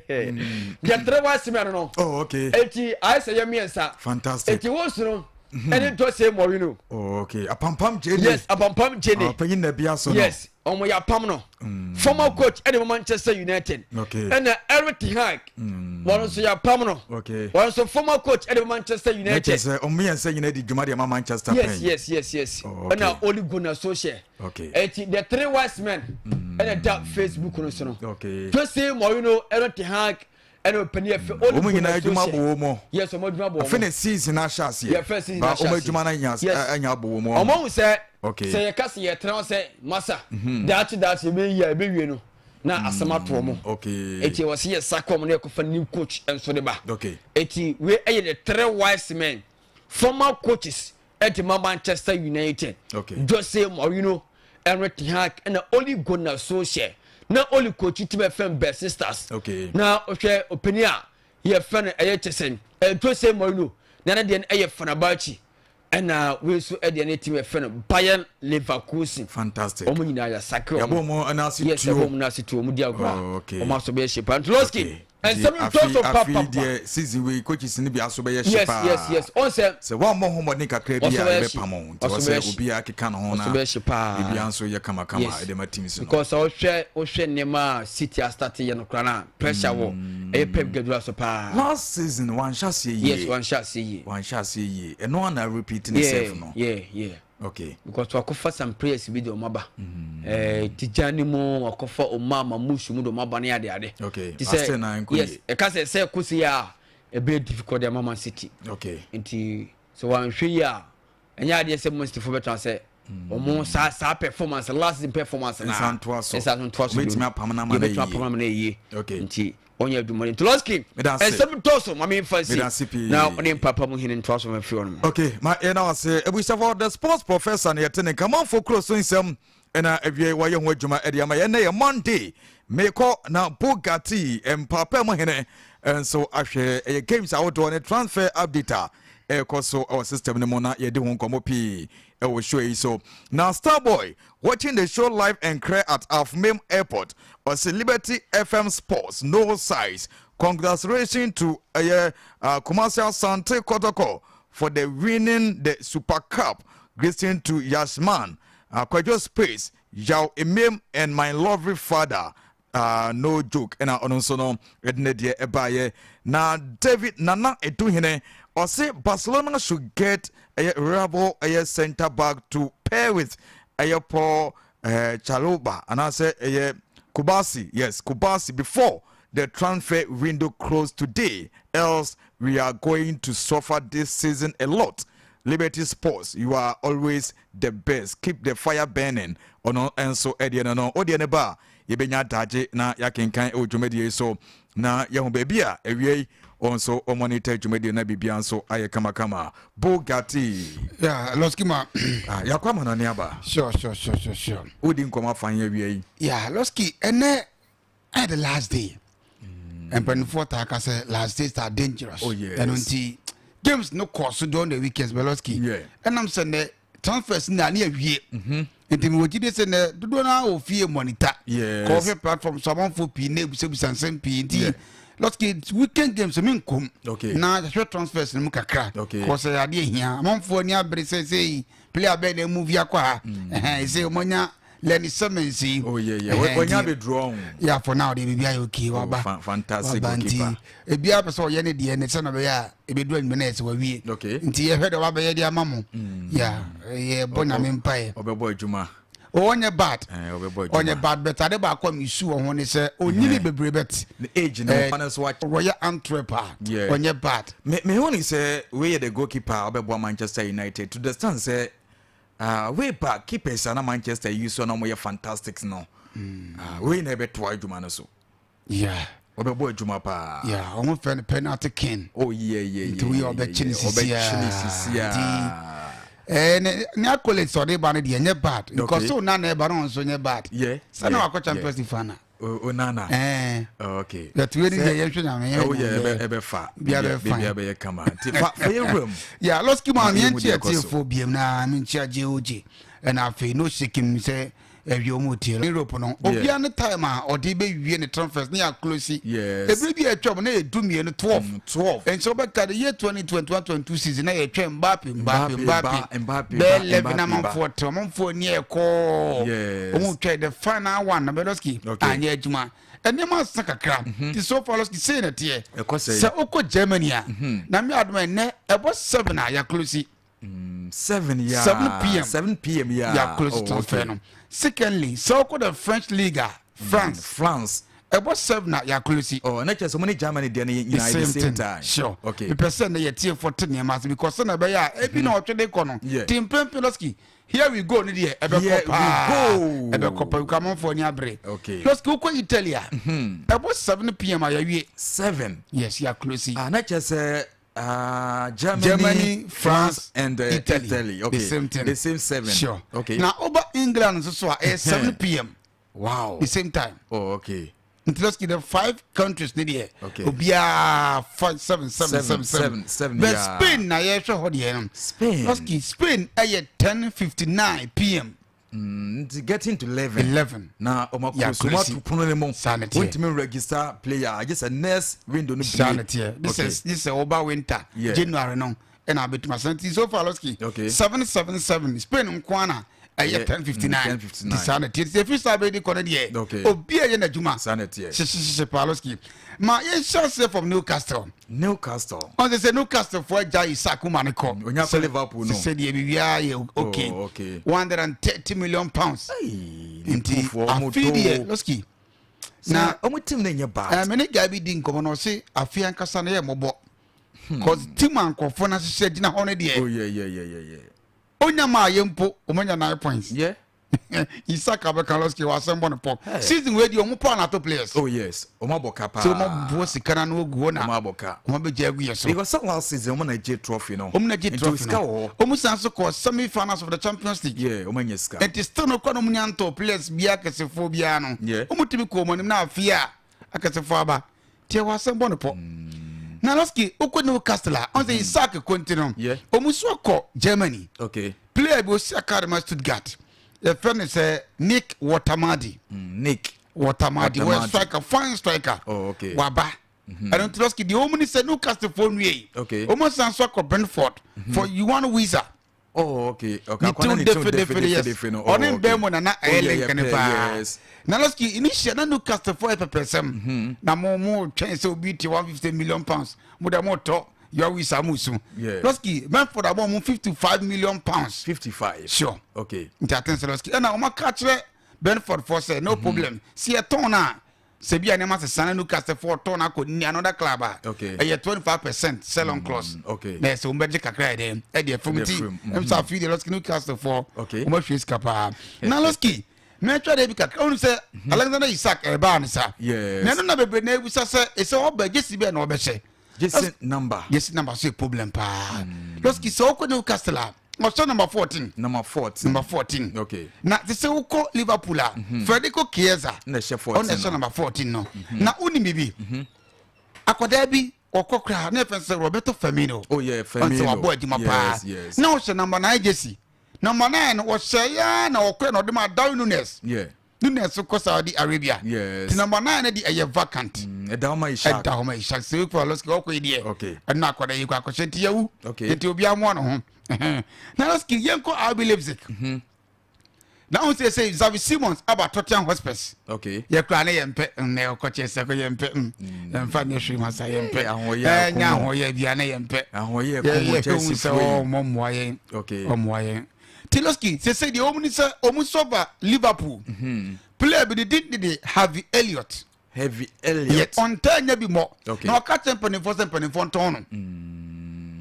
The Three Wise Men no. Oh, okay. Eti ayɛ sɛ yɛ mmiɛnsa. Fantastic. Eti host no ɛne Jose Mourinho. Oh, okay. Apampam Jenny. Yes, Apampam Jenny. Ah, panyin na bia so no. Yes, ɔmo yɛ apam no, former coach ɛde mo Manchester United. Ɛna Eric ten Hag, wɔn nso yɛ apam no. Wɔn nso former coach ɛde mo Manchester United. Kyerɛ sɛ ɔmo mmiɛnsa nyinaa di dwuma de ama Manchester pɛn. Yes. Oh, okay. Ɛna Ole Gunnar Solskjaer. Eti The Three Wise Men ɛna da Facebook no so no. Jose Mourinho, Eric ten Hag ɛna ɔpanin yɛ fɛ Ole Wɔn nyinaa Gunnar adwuma Solskjaer. bɔ wɔn mu. Yes, ɔmo adwuma bɔ Afei wɔn. na season ahyɛ aseɛ. Yeah, first season Ba ahyɛ ɔmo aseɛ. adwuma no anya anya abɔ wɔn mu. Ɔmo ahu sɛ sɛ yɛka sɛ yɛtena hɔ sɛ masa daakye daakye ɛbɛyi a ɛbɛwie no na asɛm ato ɔmo. Eti wɔ sɛ yɛ sack ɔmo na yɛkɔfa new coach nso de ba. Eti wei ɛyɛ The Three Wise Men, former coaches ɛde ma Manchester United. Jose Mourinho, Eric ten Hag ɛna Ole Gunnar Solskjaer. Na Ole coach team ɛfɛn Besiktas. Na ɔhwɛ ɔpanin a yɛfɛ no ɛyɛ kyesɛn Jose Mourinho na ne deɛ no ɛyɛ Fenerbahce, ɛna wei nso ɛdeɛ ne team ɛfɛ no Bayern Leverkusen. Wɔn nyinaa yɛ sack Yɛabɔ wɔn ɛna ase Yes. tuo. Ɛbɔ wɔn n'ase tuo, wɔn di agorɔ Oh, okay. a wɔn aso bɛyɛ hye pa. Ntiloski, nsɛm Nti ntɔ so afei papapa. deɛ, season wei coaches no bi aso bɛyɛ hye paa. Yes, ɔn sɛ Sɛ woammɔ ho mmɔden kakra bi a Ɔso bɛyɛ hye. yɛbɛpam wo. Nti Ɔso wɔ bɛyɛ sɛ hye. obiara keka ne ho Ɔso na bɛyɛ hye paa. biribiara nso yɛ kamakama ɛde ma teams no. Because sɛ wohwɛ nneɛma a City astart yɛ no koraa na pressure wɔ ɛyɛ Pep Guardiola so paa. Last season wanhyɛ aseɛ yie. Yes, wanhyɛ ase yie. Wanhyɛ aseɛ yie, ɛno ana repeat ne self no. Because wakɔfa some players bi de ɔmo aba, Tijani mu, wakɔfa Omar Marmoush mu de ɔmo aba ne ade ade. Ti But still na nkɔ yes yie. Ɛka sɛ kosi a ɛbɛyɛ difficult de ama Man City. Nti sɛ wanhwɛ yi a, ɛnyɛ adeɛ sɛ Man City fo bɛtena sɛ ɔmo saa performance, last season performance na Nsa ntoa so. Nsa ntoa so. Obetumi apam no ama no Yɛbɛtumi ayie. apam no ama no ayie. Nti ɔnyɛ adwuma no. Nti Lɔski, Meda ase. ɛnsɛm dɔɔso, ma memfa Meda ase si pii. na ɔne mpapa mu hene ntoa so mafiri hɔ nom. Okay, ma yɛn ase abusuafo, the sports professor no yɛte ne nkamanfo kuro so nsɛm ɛna awie wɔyɛ ho adwuma ɛde ama yɛn. Nɛ yɛ Monday, mekɔ na Bugatti mpaapa mu hene nso ahwɛ ɛyɛ games ahodoɔ ne transfer update a ɛrekɔ so ɛwɔ system no mu na yɛde ho nkɔmmɔ pii ɛwɔ show yi so. Na Starboy watching the show live and clear at Afmem Airport, ɔsɛ Liberty FM Sports no size. Congratulations to ɛyɛ Kumasi Asante Kotoko for the winning the Super Cup. Greeting to Yasman, Kwadwo Space, Yao Emem and my lovely father. No joke. Ɛna ɔno nso no ɛde ne deɛ ɛbaayɛ. Na David Nana Eduhene ɔse Barcelona should get ɛyɛ reliable ɛyɛ centre back to pair with ɛyɛ Paul Chaloba anaasɛ ɛyɛ Kubasi, yes, Kubasi, before the transfer window closed today, else we are going to suffer this season a lot. Liberty Sports, you are always the best, keep the fire burning. Ɔno nso ɛdeɛ no ɔdeɛ no ba a yɛbɛnya adagye na yɛakenkan ɛwɔ dwumadie yi so na yɛho baabi a awie yi ɔn nso ɔmonitor dwumadie na biribia nso ayɛ kamakama. Bogati. Yeah, Lɔski ma. Ah, yɛakɔ ama no ne aba. Sure. Wodi nkɔmmɔ afa yɛ awie yi. Yeah, Lɔski, ɛnɛ ɛyɛ the last day. Mpanimfoɔ taa ka sɛ last days are dangerous. Oh, yes. Ɛno nti games no kɔ so during the weekends, but Lɔski, ɛnam sɛ nɛ transfers na ne awie. Nti mewɔ gyide sɛ nɛ dodoɔ no a wɔ fie monitor. Kɔɔhwɛ platform so, amanfoɔ pii na ebisabisa nsɛm pii nti Lɔski, weekend games mi nkom. Na yɛhwɛ transfers no mu kakra. Kɔ sɛ adeɛ hia amanfoɔ ani abere sɛ sɛ player bɛɛ na emu vi akɔ ha. Ɛhɛn, sɛ ɔmanya Lenny Simmons yi. Oh yeah yeah. Wɔnya abɛduru ɔho. Yeah, for now deɛ biribi ayɛ okay oh, waba. Fantastic goalkeeper. Nti ebiara pɛ sɛ ɔyɛ ne deɛ ne sɛ na ɔbɛyɛ a ebedu anwummerɛ na yɛ sɛ wawie. Okay. Nti yɛhwɛ deɛ wabɛyɛ de ama mo. Yeah, yɛbɔ Nyame mpaeɛ. Ɔbɛbɔ adwuma. Ɔnyɛ bad. Ɔbɛbɔ adwuma. Ɔnyɛ bad, but ade baako a mesu wɔ ho ne sɛ onyini bebree, but ne age no ɔno nso wa. Wɔyɛ Antwerp a ɔnyɛ bad. Me me hu ni sɛ wei yɛ the goalkeeper a ɔbɛboa Manchester United to the stand sɛ way back keepers a na Manchester yi so na wɔyɛ fantastic no. Wei na ɛbɛtoa adwuma no so. Ɔbɛbɔ adwuma paa. Yeah, ɔmo fɛ no penalty king. Oh yeah. Nti woyɛ ɔbɛkye ne sisi. Ɔbɛkye ne sisi a. Nti ne accolades ɔde ba no deɛ ɛnyɛ bad. Because so na ɛba no nso nyɛ bad. Sɛ na wakɔ Champions League final. Onana. Okay. Yɛtuwe ni deɛ yɛhwɛ Nyame yɛhwɛ Oh yeah, ɛbɛ ɛbɛfa. Bia bɛ fine. Bia bɛyɛ kama. Nti fa yɛ wuram. Yeah, Losky ma mi nkyia tiefo biem na mi nkyia JOJ. Ɛna afei no shaking sɛ ɛwie ɔmo tie Europe no. Obia ne time a ɔde bɛwie ne transfers ne yɛ close. Ebire bi a atwam na yɛ 12 12. 12. Nso bɛka de year 2021-22 season na yɛtwɛn Mbappe Mbappe Mbappe Mbappe bɛɛ 11 amanfoɔ te amanfoɔ ni ɛkɔɔ. Ɔmo twɛn the final one na Losky anyɛ adwuma. Nneɛma asa kakra. Ti so far Losky sei na teɛ. Sɛ wokɔ Germany a, na mi adum ɛnɛ ɛbɔ 7 a yɛ close. 7 ya. 7 p.m. 7 p.m. ya. Yɛ close transfer no. Secondly, sɛ wokɔ the French League a, France. France. Ɛbɔ 7 a yɛ close. Oh, na kyerɛ sɛ mo ne Germany deɛ no the nyinaa same the same thing time. Sure. Okay. Mepɛ sɛ ne yɛ tie fo te nneɛma ase because sɛ na ɛbɛyɛ a ebi na ɔtwe de kɔ no. Ti mpempem Losky, here we go ne deɛ ɛbɛkɔ Here we paa. go. Ɛbɛkɔ paa because amanfoɔ ni abere. Losky, wokɔ Italy a, ɛbɔ 7 p.m. a yɛwie. 7. Yes, yɛ close. Ah, na kyerɛ sɛ Germany, Germany, France, and Italy. Italy. Okay. The same thing. The same 7. Sure. Okay. Na woba England nso so a, ɛyɛ 7 p.m. The same time. Oh, okay. Nti Losky, the five countries ne deɛ obiara five seven seven Seven, seven seven. seven, seven, But yeah. Spain na yɛhwɛ hɔ deɛ no. Spain. Losky, Spain ɛyɛ 10:59 p.m. Nti getting to 11. 11. Na ɔmo Yeah, akɔ so ɔmo close. ato pono ne mu. Saa ne teɛ. Wontumi register player agye sɛ next window no Saa bie. ne teɛ. This is this sɛ ɔba winter January no ɛna abɛtuma sɛ. Nti so far Losky, 7 7 7, Spain nko ana ɛyɛ 10:59. 10:59. Nti saa ne teɛ. Nti efi saa bɛdi kɔ no deɛ obi a ɛyɛ n'adwuma Saa ne teɛ. hyehyɛhyehyɛ paa. Losky, ma yɛnhyɛ aseɛ from Newcastle. Newcastle. Ɔn sɛ Newcastle fo agya Isak ma ne kɔ. Onya kɔ Liverpool no. Sɛ deɛ biribiara yɛ okay. Oh, okay. £130 million. Hey, Nti Liverpool ɔmo afei deɛ do. Losky na ɔmo team no nyɛ bad. Me ne guy bi di nkɔmɔ na ɔse afei ankasa no yɛ mmɔbɔ 'cause team a nkɔfoɔ no ahyehyɛ gyina hɔ no deɛ Oh yeah. onya maa yɛ mpo ɔmo nya 9 points. Isak abɛka Losky wɔ asɛm bɔ ne pɔ. Hey. Season wei deɛ ɔmo pɔ anato players. Oh yes, ɔmo abɔ ka paa. Sɛ ɔmo boɔ sika no ano agu hɔ na Ɔmo abɔ ka. ɔmo bɛgye agu yɛ so. Because sɛ last season ɔmo na gye trophy no. Ɔmo na gye Nti trophy sika no. wɔ hɔ. Ɔmo san so kɔ semi finals of the Champions League. Yeah, ɔmo anya sika. Nti still no kɔ no ɔmo nya ntɔ players bia akɛsefoɔ biara no. Ɔmo tumi kɔ ɔmo anim na afei a akɛsefoɔ aba tiɛ wɔ asɛm bɔ ne pɔ. Na Losky, wokɔ Newcastle a, ɔn sɛ Isak kɔ nti no ɔmo so akɔ Germany. Player bi osi academy Stuttgart, yɛfrɛ no sɛ Nick Woltemade. Nick. Woltemade wɔyɛ Woltemade. striker, fine striker. Oh, okay. Waba. Ɛno nti Losky, deɛ ɔmu ni sɛ Newcastle foɔ nwie yi ɔmo san so akɔ Brentford for Yoane Wissa. Oh, okay. Okay. Ne Akwana tiw ne tiw defe defe yes. defe no. Oh, Ɔne okay. mbɛn mu nana Oh, ɛyɛ yeah, link yeah, ne pɛ, paa. Na Losky, initial na Newcastle foɔ yɛ pɛpɛsɛm na mo twɛn sɛ obi te £150 million mo dɛ mo tɔ Yoane Wissa mo su. Losky, Brentford abɔ mo £55 million. 55. Sure. Nti aten sɛ Losky ɛna ɔmo aka kyerɛ Brentford foɔ sɛ no problem, si yɛtɔn no a, sɛ bi a nneɛma sesa na Newcastle foɔ tɔn no akɔ ni another club a ɛyɛ 25% sell on clause. Na ɛsɛ wɔn bɛgye kakra yɛ dɛ ɛde ɛfam. Ɛde Nti ɛfam, ɛm sɛ afei deɛ Losky, Newcastle foɔ wɔn ahwie sika paa. Na Losky, mɛtwa de bi kakra ɔnu sɛ Alexander Isak ɛbaa ne sa. Na ɛno na bebree na ebusa sɛ ɛsɛ ɔba jersey bɛɛ na ɔbɛhyɛ. Jersey number. Jersey number so yɛ problem paa. Losky, sɛ ɔkɔ Newcastle a, ɔhyɛ number 14. Number 14. Number 14. Na te sɛ wokɔ Liverpool a, Federico Chiesa Na ɛhyɛ 14 ɔna ɛhyɛ no. number 14 no. Na wonim bibi, akwadaa bi ɔkɔ koraa na yɛfɛ sɛ Roberto Firmino. Oh yeah, Ɔn sɛ Firmino. wabɔ adwuma paa. Na ɔhyɛ number 9 jersey. Number 9 no ɔhyɛ ya na ɔkɔɛ na ɔde ma Darwin Nunes. Nunes kɔ Saudi Arabia. Ti number 9 no de ɛyɛ vacant. Ɛda hɔ ma Isak. Ɛda hɔ ma Isak sɛ wekura Losky ɔkɔ yi deɛ ɛno akwadaa yi kɔ akɔhyɛ nti yɛwu. Nti obiara mmoa ne ho. Na Losky, yɛnkɔ RB Leipzig. Na ho sɛ sɛ Xavi Simons aba Tottenham Hotspurs. Okay. Yɛ kura ne yɛn pɛ nnɛ ɔkɔ kyɛ sɛ yɛn pɛ yɛn fa nyɛ hwee ma sa yɛn pɛ. Ahoɔyɛ Ɛnya ahoɔyɛ bia ne yɛn pɛ. Ahoɔyɛ Yɛ kɔn yɛ Chelsea hu sɛ fo yi. ɔmɔ mmoa yɛn. Okay. Ɔmmoa yɛn. Tiloski sɛ sɛ deɛ ɔmu ni sɛ ɔmu sɔba Liverpool. Player bi de din de de Harvey Elliott. Heavy Yɛ Elliott. ɔntaa nya bi mmɔ. Okay. Na ɔka kyerɛ mpanimfoɔ sɛ mpanimfoɔ ntɔn no.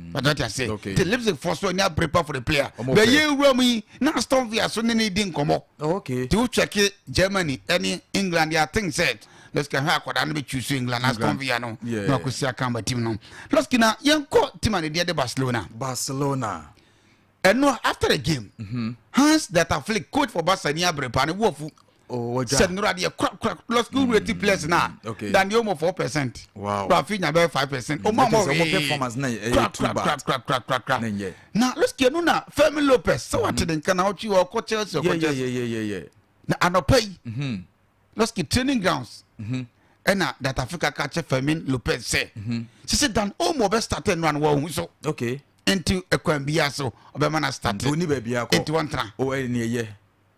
But what I say, Okay. the Leipzig for so any prepare for the player. Ɔmo But pɛ. ye wura mu yi na Aston Villa so ne ne di nkɔmɔ. Oh, okay. Ti wo check Germany ɛne England ya think said let's can hwɛ akwadaa no bɛ choose England Aston Villa no. Yeah. Na akosi aka ama team no. Let's na yɛnkɔ team a ne deɛ de Barcelona. Barcelona. Ɛno after the game, Hans Dieter Flick, coach for Barca, ni abere pa ne wɔfu. Oh, wagya. Sɛ nnora deɛ kora kora let's go rate players na. Okay. Dan deɛ ɔmo 4%. Wow. Rafinha bɛyɛ 5%. Ɔmo That a is, ɔmo ɔmo performance na ɛyɛ kora too kora bad. kora kora kora kora kora. Na nyɛ. Na let's get no na Fermin Lopez sɛ wate ne nka na ɔtwi ɔkɔ Chelsea, ɔkɔ Chelsea. Na anɔpa yi, let's get training grounds ɛna Data Africa ka kyɛ Fermin Lopez sɛ sisi Dan Olmo ɔbɛ start nnora no wɔn ho so. Nti ɛkwan biara so ɔbɛma na start. Nti oni baabi akɔ. Nti wɔn tena. Oh, ɛyɛ ne ɛyɛ.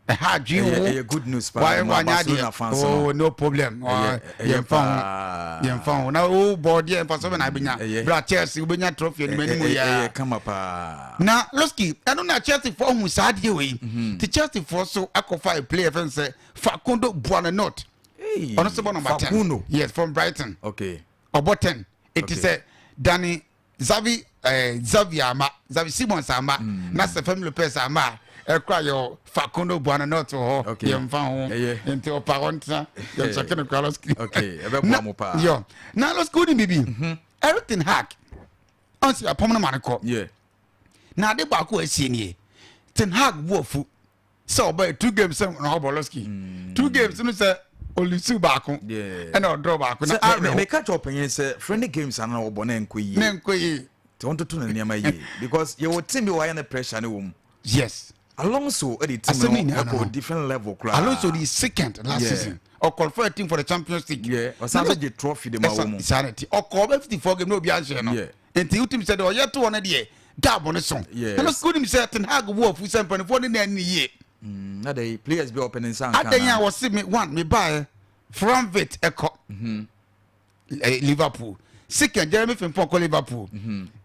Ɛha adwene Ɛyɛ wo. ɛyɛ good news paa. Wayɛ Ma wanya Barcelona adeɛ. fans no. Oh, no problem. Ɛyɛ ɛyɛ Yɛmfa ho. paa. Yɛmfa ho na o bɔ deɛ mfa so bɛ na abɛnya Ɛyɛ. bra Chelsea wobɛnya trophy anim anim Ɛyɛ yɛ ɛyɛ kama paa. na Losky ɛno na Chelsea foɔ hu saa adeɛ wei ti Chelsea foɔ so akɔfa a player fɛn sɛ Facundo Buonanotte. Hey, Ɔno nso bɔ number 10. Facundo. Yes, from Brighton. Ɔbɔ 10 eti sɛ Dani Xavi Xavi ama Xavi Simons ama na sɛ Fermin Lopez ama a ɛkora yɛ Facundo Buonanotte wɔ hɔ. Yɛmfa ho. Nti ɔpa hɔ ntena yɛnkyɛke no kora Losky. Okay, ɛbɛboa mo paa. Yɔ na Losky woni bibi Erik ten Hag ɔnsi apɔm no ma no kɔ. Na ade baako a asie nie, ten Hag bu afu sɛ ɔbɛyɛ two games sɛ na ɔbɔ Losky two games no sɛ ɔlose baako ɛna ɔdraw baako na Sɛ awerɛho. meka kyerɛ ɔpanyin sɛ friendly games ana na wɔbɔ na nkɔ yie. Ne nkɔ yie. Nti wɔntoto ne nneɛma yie because yɛwɔ team bi wɔ ayɛ ne pressure ne wɔ mu. Alonso ɛde team Asɛm no nyinaa no ɛkɔ no. different level koraa. Alonso the second last season ɔqualify team for the Champions League. Yeah, ɔsan bɛ gye trophy de ma wɔ mu. Saa na ti ɔkɔ ɔbɛ 54 game na obi ahyɛ no. Nti wotim sɛ deɛ ɔyɛ to hɔ no deɛ gap no so. Ɛno so wonim sɛ Ten Hag bu afu sɛ mpanimfoɔ ne nan ne yie. Na de players bi a ɔpɛ ne nsa nka. Adan a wɔse me one me baeɛ Franvit ɛkɔ Liverpool, second Jeremy Frimpong kɔ Liverpool,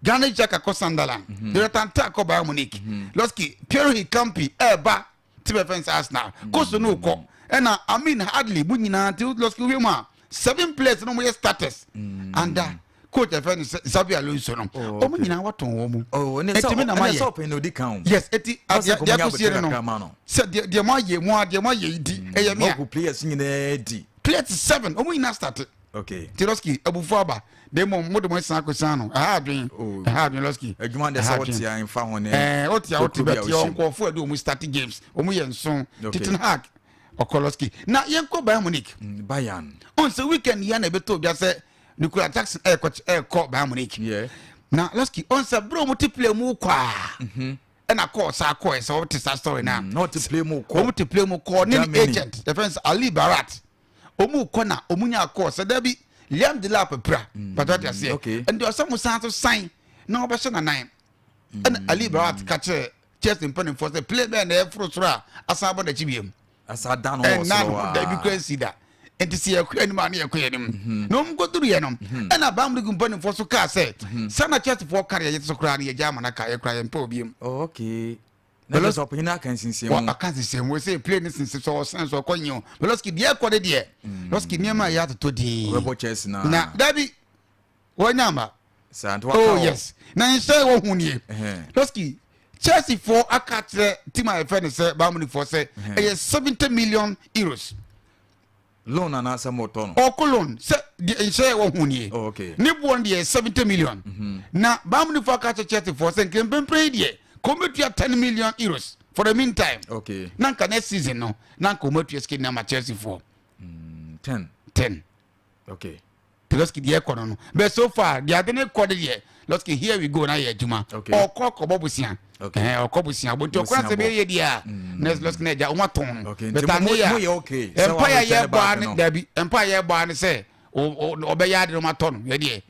Granit Xhaka kɔ Sunderland, Jonathan Tah kɔ Bayern Munich, Losky Piero Hincapie ɛɛba ti bɛ fɛn sɛ Arsenal koso no kɔ ɛna Amin Adli mu nyinaa. Ti Losky wie mu a seven players no mo yɛ starters under coach ɛfɛ no sɛ Xabi Alonso no ɔmo nyinaa watɔn wɔn mu. Oh, ɛne sɛ Eti mi na ma ɛne sɛ yɛ ɔpanyin na odi kan o. Yes, eti Ɔsɛ deɛ kò deɛ mo nya akɔsie abotire no kakra ma no. Sɛ deɛ mo ayɛ mu a deɛ mo ayɛ yi di ɛyɛ mi a Ɔkò players nyinaa di. Players seven ɔmo nyinaa start. Ti Losky abufu aba de mo mo de mo esan akɔsan no ɛha adwen. Oh. Ɛha adwen, Losky. Adwuma de Ɛha sɛ adwen. wɔte a nfa ho ne. Wote a wote Kokoro bi a bɛte wohyɛ mu. ɔnkɔɔfo ɛde ɔmu start games ɔmu yɛ nson. Ten Hag ɔkɔ, Losky na yɛnkɔ Bayern Munich. Bayern. Ɔn sɛ weekend yɛ na ɛbɛtɔ odwa sɛ Nicola Jackson ɛɛkɔ Bayern Munich. Na Losky ɔn sɛ bere a ɔmu te play mu kɔ a ɛna kɔɔ saa kɔɔ sɛ ɔte saa story na Na ɔte play mu kɔ. Ɔmu te play mu kɔ ne ne Germany. agent yɛfrɛ no sɛ Ali Barat ɔmu kɔ na ɔmu nya kɔɔ sɛ dabi Liam Delap pira pàtó ati aseɛ. Nti ɔsɛ mo san so san na ɔbɛhyɛ nanan ɛna Ali Barat ka kyerɛ Chelsea mpanimfoɔ sɛ play bɛɛ na ɛforo soro a asan bɔ n'akyi biem. Asa dan no wɔ ɛnna soro no waa. dabi kura nsi da nti sɛ yɛkɔ anim a ne yɛkɔ anim na ɔmu kɔduru yɛ no ɛna Bayern Munich mpanimfoɔ so kaa sɛ sana Chelseafoɔ kare yɛ so koraa no yɛgya ama no ka yɛkora yɛmpɛ obiem. Oh, okay. Na kyerɛ sɛ ɔpanyin aka nsinsiɛ Wa mu. aka sisɛ mu sɛ play ne sisi sɛ ɔsan sɛ ɔkɔ nyi o Losky deɛ ɛkɔ de deɛ Losky nneɛma a yɛ atotɔ dii. Ɔbɛbɔ Chelsea na. Na dabi wɔnya ama. Saa nti waka Oh wɔ. yes, na nhyɛn wɔ hu nie. Losky Chelsea foɔ aka kyerɛ team a yɛfɛ no sɛ Bayern Munich foɔ sɛ ɛyɛ €70 million. Loan anaasɛ mɔtɔ no? Ɔkɔ loan sɛ deɛ nhyɛn wɔ hu nie. Oh, okay. Ne boɔ no deɛ 70 million na Bayern Munich foɔ aka kyerɛ Chelsea foɔ sɛ nkempempere yi deɛ kɔmɛtua €10 million for the meantime. Na nka next season no na nka ɔmatua sika ni ama Chelsea foɔ. 10. 10. Losky deɛ ɛkɔ no, but so far deɛ ade ne kɔ de deɛ Losky here we go na yɛ adwuma. Ɔkɔ kɔbɔ bosia. Ɔkɔ bosia bo nti ɔkɔ Bosia asɛ bɔ. bɛyɛ deɛ a next Losky na agya ɔmo atɔn no. Okay, nti But ane mo yɛ mo yɛ okay. Sɛ mpa yɛ wɔn yɛ bɔ back ane no. dabi mpa yɛ bɔ ane sɛ ɔbɛyɛ ade no ɔmo atɔ no yɛ deɛ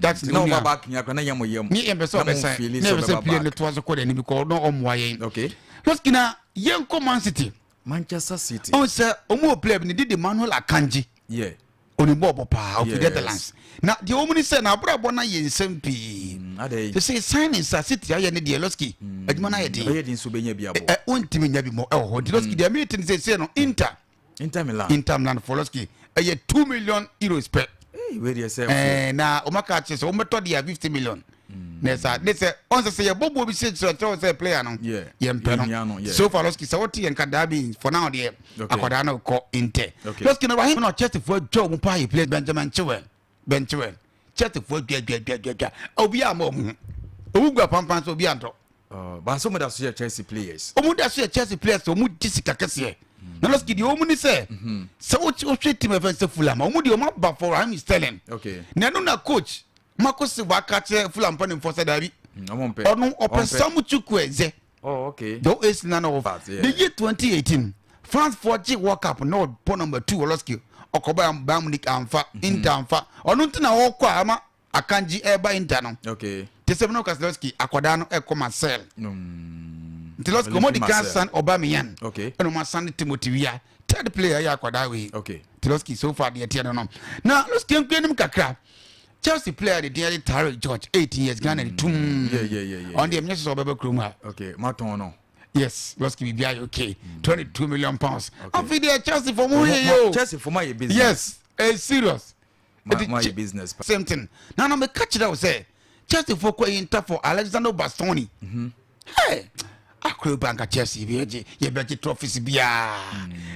that's Na ɔba back nya kora na yɛ mo yam. Ne yɛn pɛ sɛ Na mo ɔbɛsan feel ne sɛ yɛn pɛ sɛ ɔbɛba play ne back. to so kɔ n'anim kɔ na ɔmoa yɛn. Losky na yɛn kɔ Man City. Manchester City. Ɔn sɛ ɔmo wɔ player bi ne didi Manuel Akanji. Onim bɔɔl bɔ paa, ɔfi Netherlands. Na deɛ wɔn ni sɛ n'abrabɔ no ayɛ nsɛm pii. Sɛ sɛ signings a City ayɛ ne deɛ, Losky, adwuma no ayɛ den. Ɛbɛyɛ den so bɛnya bi abɔ. Ɛ wontumi nya bi mɔ ɛwɔ hɔ. Nti Losky, deɛ mi ti ne sɛ sɛ no Inter. Inter Milan. Inter Milan for Losky ɛyɛ €2 million pɛ. Wei deɛ sɛ. Ɛɛ, na wɔn aka akyerɛ sɛ wɔn bɛtɔ deɛ 50 million. Na ɛsa ne sɛ ɔn sɛ sɛ yɛbɔ buo bi sɛ kyerɛ kyerɛ sɛ player no yɛn pɛ no. So far, Losky, sɛ wɔte yɛn ka daa bi, for now deɛ, akwadaa no kɔ Inter. Losky, na Rahim na Chelsea fo adwa wɔn paa yɛ player Benjamin Chilwell. Ben Chilwell, Chelsea fo adwa adwa adwa adwa adwa, obi a ma wɔn ho owu gu apampan so, obi antɔ. Baasa, ɔmo da so yɛ Chelsea players. Ɔmo da so yɛ Chelsea players, ɔmo di sika kɛseɛ. Na Losky, deɛ ɔmo ni sɛ wohwɛ team ɛfɛn sɛ Fulham, ɔmo deɛ ɔmo aba for Raheem Sterling. Na ɛno na coach Marco Silva aka kyerɛ Fulham mpanimfoɔ sɛ daabi, ɔno ɔpɛ Samu Chukwueze. The OAC na na ɔwɔ the year 2018 France foɔ gye World Cup na ɔbɔ number 2 wɔ. Losky, ɔkɔba Bayern Munich amfa, Inter amfa ɔno, nti na ɔkɔ a ama Akanji ɛba Inter no. Te sɛ no Losky, akwadaa no ɛkɔ Marseille. Nti Losky, ɔmo di kan san Aubameyang, ɛna ɔmo asan Timothy Weah, third player ɛyɛ akwadaa wei. Nti Losky, so far deɛ teɛ no, na Losky nkue anim kakra, Chelsea player de din de Tyrique George, 18 years, Ghana de tum. Ɔno deɛ, menyɛ sɛ ɔbɛbɛ kurom ha. Okay, matɔn no. Yes, Losky, biribi ayɛ okay. £22 million. Afei deɛ, Chelsea fɔ mo yɛ yɛ o. Chelsea fo ma yɛ business. Yes, it's serious. Ma yɛ business. Same thing na meka kyerɛ wo sɛ Chelsea fo kɔ Inter for Alexander Bastoni. Hey, akoro banka Chelsea bi yɛgye, yɛbɛgye trophies biara.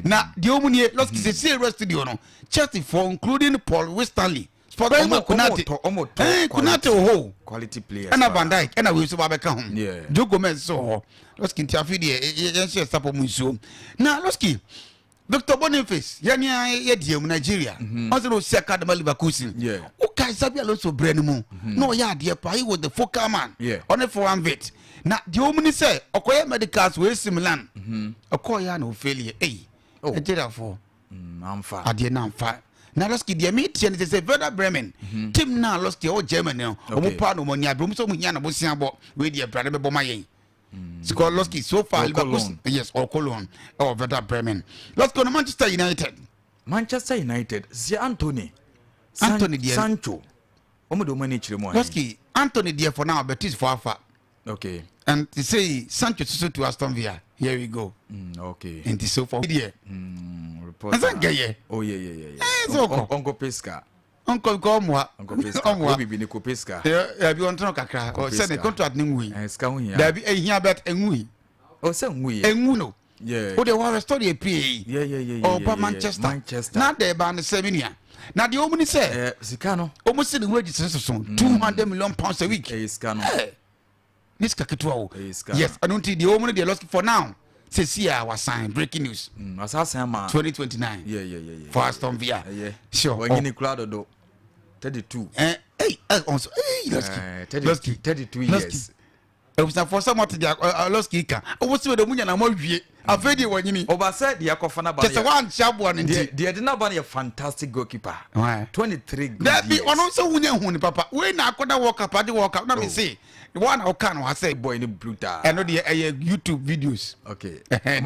Na deɛ ɔmu nie, Losky, sɛ sie wura studio no, Chelsea fo including Paul Winstanley, Sport Ɔmo Konate. Ɔmo tɔ Konate wɔ hɔ o. Quality players. Ɛna Van Dijk, ɛna wei nso ba bɛka ho. Joe Gomez nso wɔ hɔ, Losky. Nti afei deɛ, yɛnhyɛ sapɔ mu nsuo. Na Losky, Victor Boniface, yɛne yɛ deɛ mu Nigeria, ɔsɛ na ɔsi akadama Leverkusen. Wokae Xabi Alonso berɛ no mu na ɔyɛ adeɛ paa, he was the focal man. Ɔne Florian Wirtz. Na deɛ ɔmu ni sɛ ɔkɔyɛ medicals wɔ AC Milan, ɔkɔɔyɛ a na ɔfail ei. Oh. Nigeriafoɔ Amfa. Adeɛ no amfa. Na Losky, deɛ meteɛ no sɛ Werder Bremen team na Losky ɛwɔ Germany no, ɔmo paa na ɔmo ani abere, ɔmo sɛ ɔmo hia na bosia bɔ wei deɛ, brade bɛbɔ ma yɛn. Because Losky, so far Ɔkɔ Leverkusen loan. Yes, ɔkɔ loan ɛwɔ Werder Bremen. Losky no, Manchester United. Manchester United si Anthony. Anthony deɛ- Sancho, ɔmo de ɔmo ani kyerɛ mu ahe? Losky, Anthony deɛ, for now Betis fo afa. And they say Sancho soso to Aston Villa, here we go. Nti so far deɛ, Report. Ɛsɛ nkɛyɛ. Oh yeah. Eh, sɛ ɔkɔ. Ɔnkɔ pesca. Ɔnkɔ kɔ ɔmoa. Ɔnkɔ pesca. Ɔmoa. Obi bi ne kɔ pesca. Dabi, ɔntɔn kakra sɛ ne sika. contract ne nwui. Eh, sika ho hia. Dabi, ehia bet enwui. Oh, sɛ nwui. Enwu no. O de wa restore the pay. Ɔba Manchester. Manchester. Na de ba ne sɛ mi nua na deɛ ɔmu ni sɛ Eh, sika no. ɔmu si ne wage soso £200 million a week. Ɛyɛ sika no. Eh, ne sika ketewa o. Ɛyɛ sika. Yes, ɛno nti deɛ ɔmu no deɛ, Losky, for now sɛsi a wasan, breaking news, Asasan ama. 2029 for Aston Villa. Ɛyɛ. Sure. Wanyini kura dodo. 32. Eh, eh, eh, ɔnso eh, Losky. 32 Losky. 32 Losky. years. Abusuafoɔ, sɛ mote deɛ Losky ka, ɔmo sɛ wede mu nyana mo awie, afei deɛ wanyini. Ɔba sɛ deɛ akɔfa n'aba kyɛ sɛ no yɛ woankyɛ aboa no nti deɛ de n'aba no yɛ fantastic goalkeeper. Why? 23 good Dabi, years. ɔno nso wonya hu ne papa wei na akɔda World Cup, ade World Cup na me se wɔn na ɔka no ha sɛ Boy ni brutal. Ɛno deɛ, ɛyɛ YouTube videos. Mo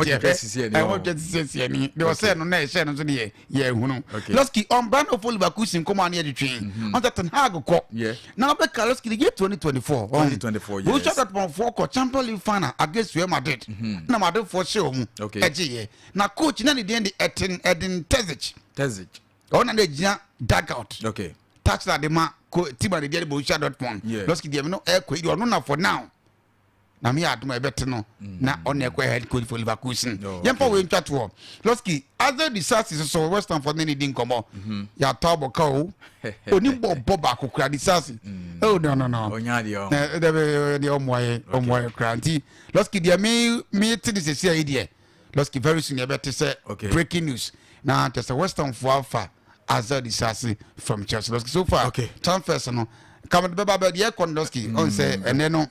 twitwa sisi ɛni Ɛmo twɛ sisi ɛni deɛ, ɔsɛ no na ɛhyɛ no nso deɛ yɛ ehunu. Losky, on brand of Leverkusen nkɔmɔ ani yɛ twitwi ɔn sɛ Ten Hag kɔ na ɔbɛka, Losky, de yɛ 2024. 2024, yes. Borussia Dortmund foɔ kɔ Champions League final against Real Madrid na Madrid foɔ hyɛ wɔn ɛgye yɛ. Na coach na ne deɛ de Edin Terzic. Terzic. Ɔno na gyina dugout touchline de ma ko team a ne deɛ de Borussia Dortmund. Losky, deɛ mi no ɛkɔ yi deɛ, ɔno na for now na mi yɛ adum a ɛbɛte no na ɔno ɛkɔ head coach for Leverkusen. Yɛmfa wei ntwa toɔ. Losky, Axel Disasi soso, West Ham fɔ ne ne di nkɔmɔ, yàtɔ abɔka o, onim bɔ bɔ baako kura Disasi. Oh no no no. Onya deɛ ɔ. Ɛ ɛdɛ deɛ, ɔmoa yɛ, ɔmoa yɛ kura. Nti Losky, deɛ mi ti de sisi ayi deɛ, Losky, very soon yɛbɛte sɛ breaking news na kyɛ sɛ West Ham fo afa Axel Disasi from Chelsea. Losky, so far transfers no kama de bɛba bɛ deɛ ɛkɔ no, Losky, ɔn sɛ ɛnɛ no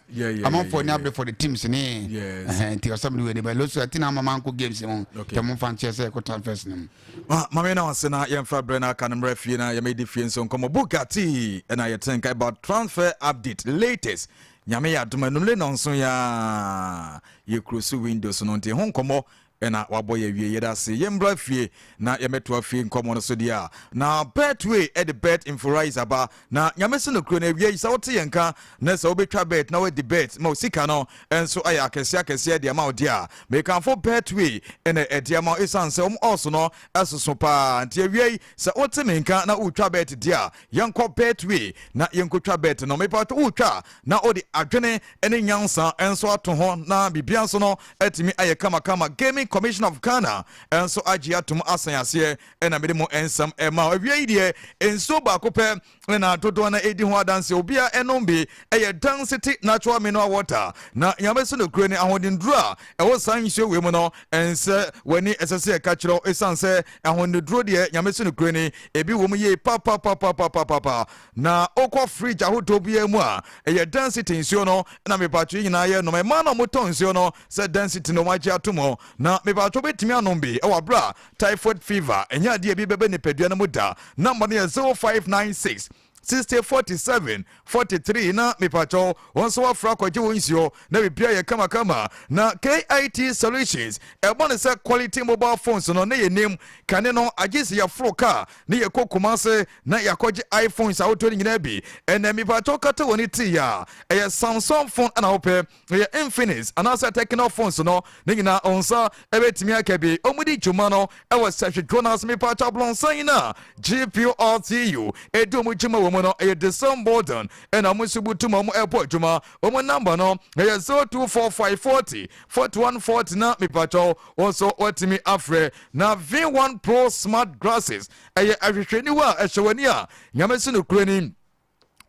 amanfoɔ ni abere for the teams ne. Nti ɔsɛm no wei ne bɛ Losky ɛti na ama manko games mu tɛ mo nfa nkyɛn sɛ ɛkɔ transfers no mu. Maame na ɔse na yɛmfa berɛ no aka no mmerɛ fie na yɛmɛdi fie nso nkɔmmɔ. Bugatti ɛna yɛte nka about transfer update latest. Nyame yɛ adom, anumle nɔnso yɛ yɛkuro so windows no, nti ho nkɔmmɔ. Ɛna wabɔ yɛ wie. Yɛda ase. Yɛmbra fie na yɛmɛtoa fie nkɔmmɔ no so deɛ a, na Betway ɛde bet inforize aba. Na Nyame so no kuro no awie yi, sɛ wote yɛn ka na sɛ wobɛtwa bet na woadi bet ma wo sika no ɛnso ayɛ akɛseɛ akɛseɛ de ama wo deɛ a, mekamfo Betway ɛna ɛde ama wo, ɛsiane sɛ wɔn ɔso no ɛsoso paa. Nti awie yi, sɛ wote me nka na wotwa bet deɛ a, yɛnkɔ Betway na yɛnkɔtwa bet no. Mepatɔ wotwa na wode adwene ne nyansa nso ato ho na biribia nso no atumi ayɛ kamakama. Gaming Commission of Ghana nso agye atom asan aseɛ. Ɛna mede mo nsɛm ɛma awie yi deɛ, nsuo baako pɛ ɛna dodoɔ no ɛdi ho adanse, obia ɛnom bi, ɛyɛ Dan City Natural Mineral Water. Na Nyame so no kure ne ahoɔdenduro a ɛwɔ saa nsuo wei mu no, ɛnsɛ w'ani ɛsɛ sɛ yɛka kyerɛ, ɛsiane sɛ ahoɔdenduro deɛ, Nyame so no kure ne ebi wɔ mu yie papapapapapapa. Na wokɔ fridge ahodoɔ biara mu a, ɛyɛ Dan City nsuo no na mepatwo nyinaa yɛ nom. Ɛmaa na ɔmotɔn nsuo no sɛ Dan City no wɔagye ato mu, na mepatwo bɛtumi anom bi ɛwɔ aberɛ a typhoid fever ɛnyɛ adeɛ bi bɛbɛ nipadua no mu da. Number no yɛ 0596 60 47 43, na mepatwɔ wɔn nso wafra akɔgye wɔn nsuo na biribiara yɛ kamakama. Na KIT Solutions ɛbɔ ne sɛ quality mobile phones no ne yɛnim kane no, agye sɛ yɛforo kaa ne yɛkɔ Kumase na yɛakɔgye iPhones ahodoɔ no nyinaa bi. Ɛnɛ mepatwɔ kata wɔ ne tii a, ɛyɛ Samsung phone ɛna wopɛ, ɛyɛ Infinix anaasɛ Tecno phones no ne nyinaa ɔnsa ɛbɛtumi aka bi. Ɔmudi dwuma no ɛwɔ Sɛhwedwo no ase. Mepatwɔ ablɔnsan no a GPRTU ɛdi ɔmo dwuma wɔ mu no, ɛyɛ the building ɛna ɔmo nso butu ma ɔmo ɛbɔ adwuma. Ɔmo number no ɛyɛ 0245 40 41 40, na mepatwɔ wɔn nso wɔatumi afrɛ. Na V1 Pro smart glasses ɛyɛ ahwehwɛniwa a ɛhyɛ w'ani a, Nyame so no kuro ni,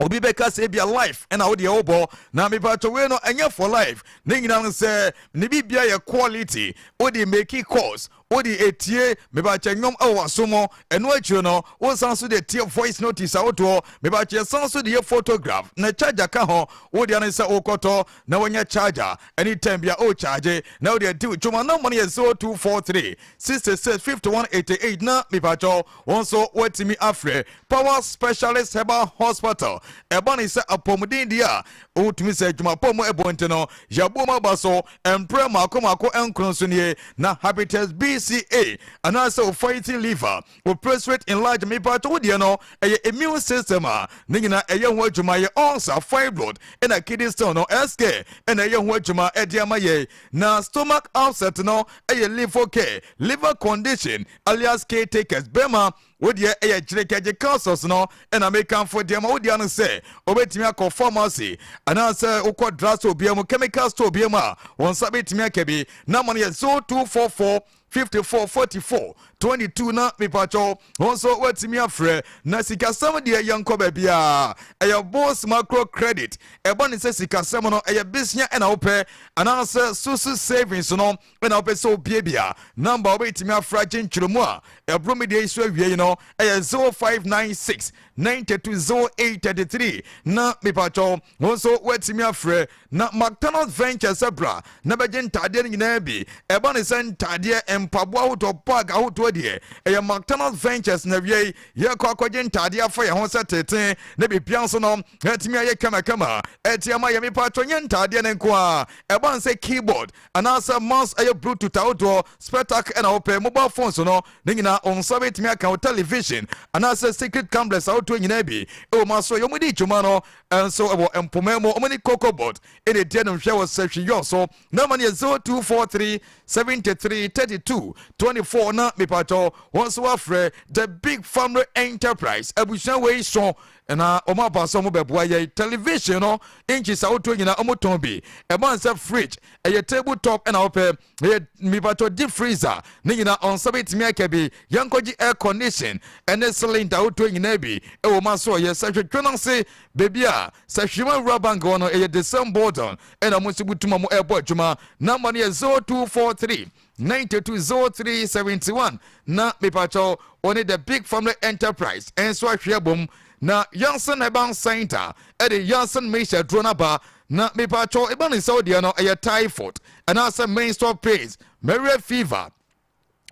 obi bɛka sɛ ebia life ɛna wodeɛ wobɔ, na mepatɔ wei no ɛnyɛ for life. Ne nyinaa no sɛ ne biribia yɛ quality. Wode make calls, wode etie mebakyɛ nnwom ɛwɔ w'aso mu, ɛno akyire no wosan so de tie voice notice ahodoɔ. Mebakyɛ san so de yɛ photograph, na charger ka ho. Wodeɛ no sɛ wokɔtɔ na wɔnyɛ charger anytime bia o charge na wode adi dwuma. Number no yɛ 0243 66 51 88, na mepakyɛw wɔn nso wɔatumi afrɛ Power Specialist Herbal Hospital. Ɛba ne sɛ apɔmuden deɛ a, wotumi sɛ adwumapɔ mu ɛbɔ nti no, yɛabɔ mu aba so mprɛ mako mako nkron so nie. Na hepatitis BCA anaasɛ wo fatty liver, wo prostate enlarge, mepakyɛw wo deɛ no ɛyɛ immune system a, ne nyinaa ɛyɛ ho adwuma. Yɛ ulcer, fibroid ɛna kidney stone no, SK ɛna ɛyɛ ho adwuma ɛde ama yɛ. Na stomach upset no ɛyɛ liver care, liver condition alias caretakers. Bɛrima, wodeɛ ɛyɛ kyerɛkɛgye capsules no ɛna mekamfo deɛ ma wodeɛ no sɛ wobɛtumi akɔ pharmacy anaasɛ wokɔ drug store bia mu, chemical store bia mu a, wɔn nsa bɛtumi aka bi. Na ma no yɛ 0244 54 44 22, na mepakyɛw wɔn nso woatumi afrɛ. Na sikasɛm deɛ, yɛnkɔ baabiaa, ɛyɛ Bos Micro Credit. Ɛbɔ ne sɛ sikasɛm no ɛyɛ business ɛna wopɛ anaasɛ susu savings no ɛna wopɛ sɛ wobiabia, number wobɛtumi afra gye nkyerɛmu a ɛboro me deɛ yi so awie yi no ɛyɛ 0596 92 0833, na mepakyɛw wɔn nso woatumi afrɛ. Na McDonald's Ventures sɛ bra na bɛgye ntadeɛ no nyinaa bi. Ɛba ne sɛ ntadeɛ, mpaboa ahodoɔ, bag ahodoɔ deɛ, ɛyɛ McDonald's Ventures. Na wie yɛkɔ akɔgye ntadeɛ afa yɛn ho sɛ tete na biribia nso no ɛtumi ayɛ kamakama ɛti ama yɛ. Mepatwɔ nyɛ ntadeɛ no nko a, ɛba ne sɛ keyboard anaasɛ mouse, ɛyɛ Bluetooth ahodoɔ, spectacle ɛna wopɛ, mobile phones no ne nyinaa wɔn nsa bɛtumi aka wo, television anaasɛ secret cameras ahodoɔ nyinaa bi ɛwɔ mu aso. Yɛn di dwuma no nso ɛwɔ mpoma mu. Wɔn ne Cocoa Board ɛna edi ɛnum hwɛ wɔ sɛhwi yɔn so. Nama no yɛ 0243 73 32 24, na mipatɔ wɔn nso wafrɛ The Big Family Enterprise. Abusua wei so na wɔn aba sɛ wɔn bɛboa yɛn. Television no inches ahodoɔ nyinaa wɔn tɔn bi. Ɛma nsɛ fridge, ɛyɛ table top ɛna wɔpɛ, ɛyɛ mipatɔ deep freezer ne nyinaa ɔnsa bɛtumi aka bi. Yɛnkɔgye air condition ɛne cylinder ahodoɔ nyinaa bi ɛwɔ mu aso. Ɔyɛ sɛ hwehwɛ no ase beebi a sɛ hwima Wura Bank wɔ no, ɛyɛ the same building ɛna mo nso butum a mo ɛrebɔ adwuma. Number no yɛ 0243 92 03 71, na mipatɔ ɔne The Big Family Enterprise ɛnso ahwɛ abom. Na Yansen Herbal Center ɛde Yansen Mixture duro no aba. Na mipatɔ eba ne nsa deɛ no ɛyɛ typhoid anaasɛ menstrual pains, malaria fever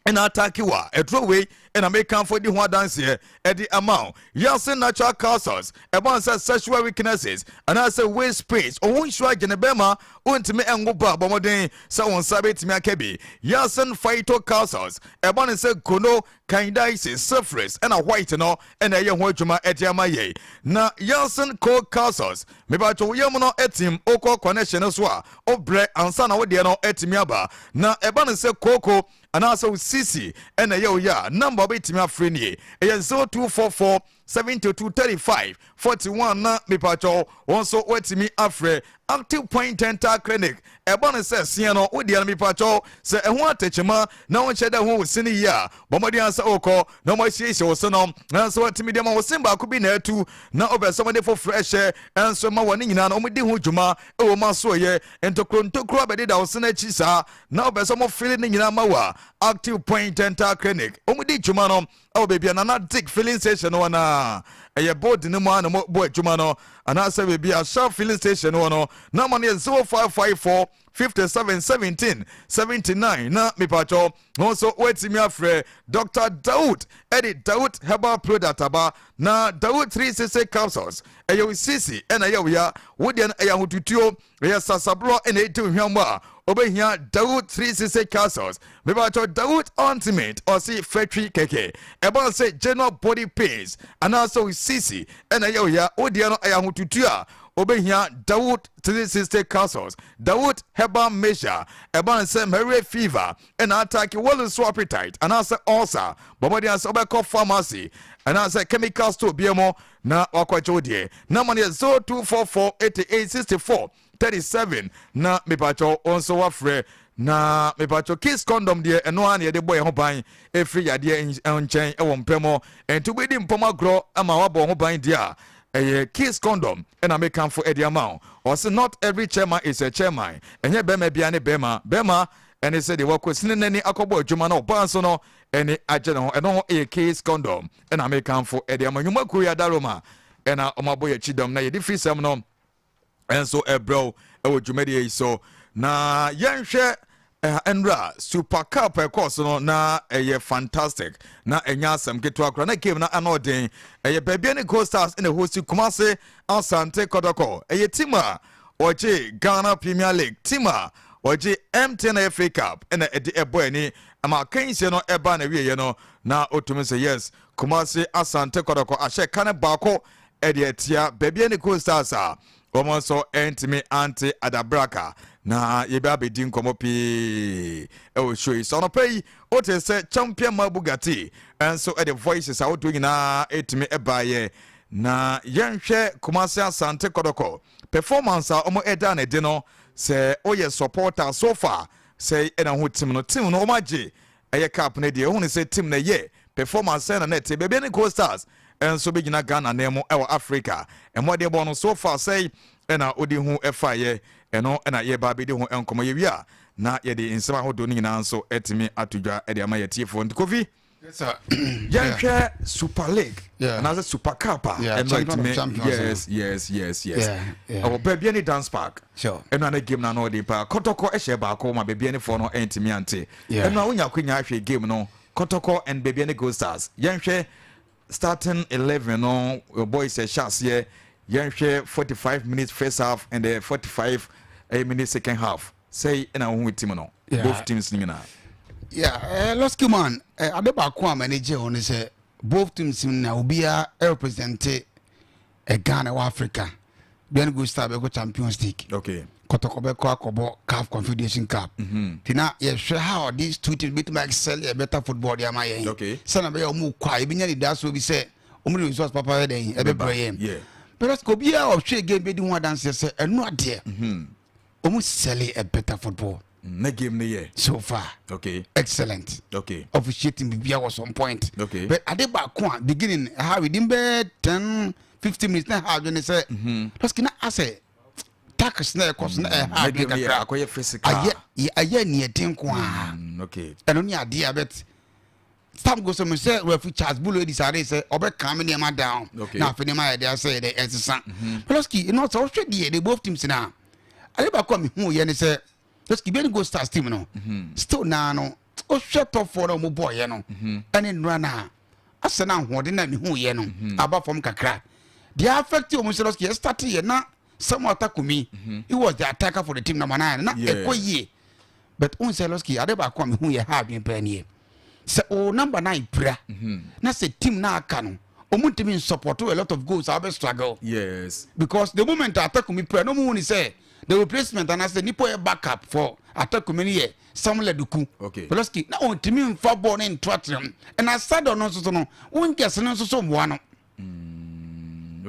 ɛna attack wa, ɛduro wei. Ɛna mekamfo di ho adanseɛ ɛde ama wo. Yeltsin Natural Capsules, ɛbɔn sɛ sexual weaknesses anaasɛ waist pains, ɔho nsuo agye ne bɛrima, wontumi ɛnwo ba, bɔ mmɔden sɛ wo nsa bɛtumi aka bi. Yeltsin Phyto Capsules, ɛbɔ ne sɛ gono, candidiasis, syphilis ɛna white no ɛna ɛyɛ ho adwuma ɛde ama yɛn. Na Yeltsin Cold Capsules, mebatwo wo yam no atim, wokɔ connection no so a, wobrɛ ansa na wodeɛ no atumi aba. Na ɛba ne sɛ kooko anaasɛ wo sisi ɛna ɛyɛ wo yɛ a, number wobɛtumi afrɛ nie, ɛyɛ 0244 72 35 41. Na mepatwɔ wɔn nso woatumi afrɛ Active Point Dental Clinic. Ɛbɔ no sɛ seɛ no wodeɛ no, mepatwɔ sɛ ɛho atɛkyema na wonhyɛ dɛ ho wo se no yie a, bɔ mmɔden a sɛ wokɔ na wɔasiesie wo se no. Nanso watumi de ma wo se baako bi na atu na wopɛ sɛ wɔde foforɔ ɛhyɛ ɛnso ma wɔ ne nyinaa no, wɔdi ho dwuma ɛwɔ mu asoɔyɛ. Ntokuro ntokuro abɛdeda wo se no akyi saa na wopɛ sɛ wɔfili ne nyinaa ma wo a, Active Point Dental Clinic, wɔdi dwuma no ɛwɔ baabi a Nana Dick Filling Station no wɔ no a ɛyɛ board no mu a na wɔbɔ adwuma no, anaasɛ baabi a Shell Filling Station no wɔ no. Na ma no yɛ 0554 57 17 79. Na mepatwɔ ho nso woatumi afrɛ Dr Daud ɛde Daud Herbal Product aba. Na Daud 360 Capsules, ɛyɛ wo sisi ɛna ɛyɛ wo ya, wo deɛ no ɛyɛ ahotutuo, ɛyɛ sasaborɔ ɛna ɛdi wo hwammɔ a, wobɛhia Daud 360 Capsules. Mebatɔ Daud Ultimate, ɔse fatwi kɛkɛ. Ɛba sɛ general body pains anaasɛ wo sisi ɛna ɛyɛ wo ya, wo deɛ no ɛyɛ ahotutuo a, wobɛhia Daud 360 Capsules. Daud Herbal Mixture, ɛba sɛ malaria fever ɛna attack, wɔle so appetite anaasɛ ulcer, bɔmmɔden sɛ wobɛkɔ pharmacy anaasɛ chemical store bia mu na wakɔgye wo deɛ. Na ma no yɛ 0244 88 64 37. Na mepatwɔ wo nso wafrɛ. Na mepatwɔ Kiss Condom deɛ, ɛno ara na yɛde bɔ yɛn ho ban ɛfiri yadeɛ nkyɛn ɛwɔ mpɛ mu. Ɛnti wobɛdi mpɔm agorɔ ama wabɔ ho ban deɛ a, ɛyɛ Kiss Condom ɛna mekamfo ɛde ama wo. Ɔse not every chairman is a chairman. Ɛnyɛ bɛrima bia ne bɛrima. Bɛrima ɛne sɛ deɛ wakɔ sini n'ani akɔbɔ adwuma, na ɔbaa nso no ɛne agye ne ho. Ɛno ho ɛyɛ Kiss Condom ɛna mekamfo ɛde ama. Nnwuma kuo yi adaroma ɛna ɔmo abɔ yɛ akyi dɔm na yɛde firi sɛm no ɛnso ɛbrɛw ɛwɔ dwumadie yi so. Na yɛnhwɛ nwura Super Cup ɛkɔɔ so no, na ɛyɛ fantastic na ɛnyɛ asɛm ketewa koraa. Na game no ano ɔden. Ɛyɛ Bibiani Gold Stars ɛna ɛhost Kumase Asante Kɔtɔkɔ. Ɛyɛ team a ɔgye Ghana Premier League, team a ɔgye MTN FA Cup, ɛna ɛde ɛbɔ ani ama akansie no ɛba na wieɛ no na otumi sɛ yes, Kumase Asante Kɔtɔkɔ ahyɛ ka no baako ɛde atia Bibiani Gold Stars a wɔn nso ntumi ante adabraka. Na yɛbɛ abɛdi nkɔmmɔ pii ɛwɔ show yi so anɔpɛ yi. Wote sɛ Champion ma Bugatti ɛnso ɛde voices ahodoɔ nyinaa ɛtumi ɛbaeɛ. Na yɛnhwɛ Kumase Asante Kɔtɔkɔ performance a wɔn ɛda ne de no sɛ woyɛ supporter so far sɛ ɛna ho team no wɔn agye ɛyɛ cup no deɛ, ohun sɛ team no ɛyɛ performance sɛ na na ɛte. Bibiani Gold Stars ɛnso bɛgyina Ghana nan mu ɛwɔ Africa mmɔden bɔ no so far sɛ ɛna odi ho ɛfaeɛ. Ɛno ɛna yɛba abɛdi ho nkɔmmɔ. Yɛwie a, na yɛde nsɛm ahodoɔ no nyinaa nso ɛtumi ato dwa ɛde ama yɛtiefoɔ. Nti Kofi, yɛnhwɛ Super League anaasɛ Super Cup a ɛno ɛtumi, yes, ɛwɔ Bibiani Dun's Park. Ɛno ana game no ano ɔden paa. Kɔtɔkɔ ɛhyɛ baako ma Bibianifoɔ no ɛntumi ante. Ɛno a wonya akonya ahwɛ game no, Kɔtɔkɔ and Bibiani Gold Stars. Yɛnhwɛ starting 11 no, boys ɛhyɛ aseɛ. Yɛnhwɛ 45 minutes first half and the 45 minutes second half sɛi ɛna wohu team no, both teams no nyinaa. Yeah, Losky man, ade baako a m'ani gye ho ne sɛ both teams na obiara represent Ghana wɔ Africa. Bibiani Gold Star bɛkɔ Champions League, Kɔtɔkɔ bɛkɔ akɔbɔ CAF Confederation Cup. Nti na yɛhwɛ how these two teams bɛtumi excel yɛ better football de ama yɛn sɛna bɛyɛ ɔmo kɔ a yɛbɛnya nidasoɔ bi sɛ ɔmo de results papa yɛ dɛn ɛbɛbrɛ yɛn. But obiara ɔhwɛ game bɛdi ho adanseɛ sɛ ɛno adeɛ ɔmo sell a better football. Na game no yɛ so far excellent. Officiating biribiara was on point. But ade baako a beginning ha within bɛɛ 10, 15 minutes na ha adwene sɛ lɔski na asɛ tackles na ɛkɔ so na ɛha adwene kakra. Akɔyɛ physical. Ayɛ ayɛ neɛden ko a ɛno ne adeɛ a, but time go so me sɛ referee Charles Bulo edi sáré sɛ ɔbɛ calm nneɛma down. Na afei nneɛma yɛ de asɛ yɛ de ɛsesa. Lɔski ɛnna sɛ ɔhwɛ deɛ de both teams na ade baako a mi hu yɛ ne sɛ lɔski Bibiani Gold Stars team no still naa no. Wohwɛ tɔfoɔ no a wɔn bɔɔyɛ no ɛne nnura no a asɛ no ahoɔden na mehu yɛ no aba fam kakra. Deɛ affect wɔn sɛ lɔski yɛ start yɛ na Samuel Atakumi, he was the attacker for the team number 9 na ɛkɔ yie. But n sɛ lɔski ade baako a mehu yɛ ha adwene paa nie, sɛ o number 9 pira na sɛ team na aka no ɔmu ntumi nsupport a lot of goals a wobɛ struggle. Because the moment Atakumi pira na ɔmu hu ni sɛ the replacement anaasɛ nipa yɛ backup for Atakumi no yɛ Samuel Aduku. Lɔski na ɔntumi nfa bɔɔl ne nto atenam, ɛna Sadɔ no nso so no wingers no nso so mmoa no.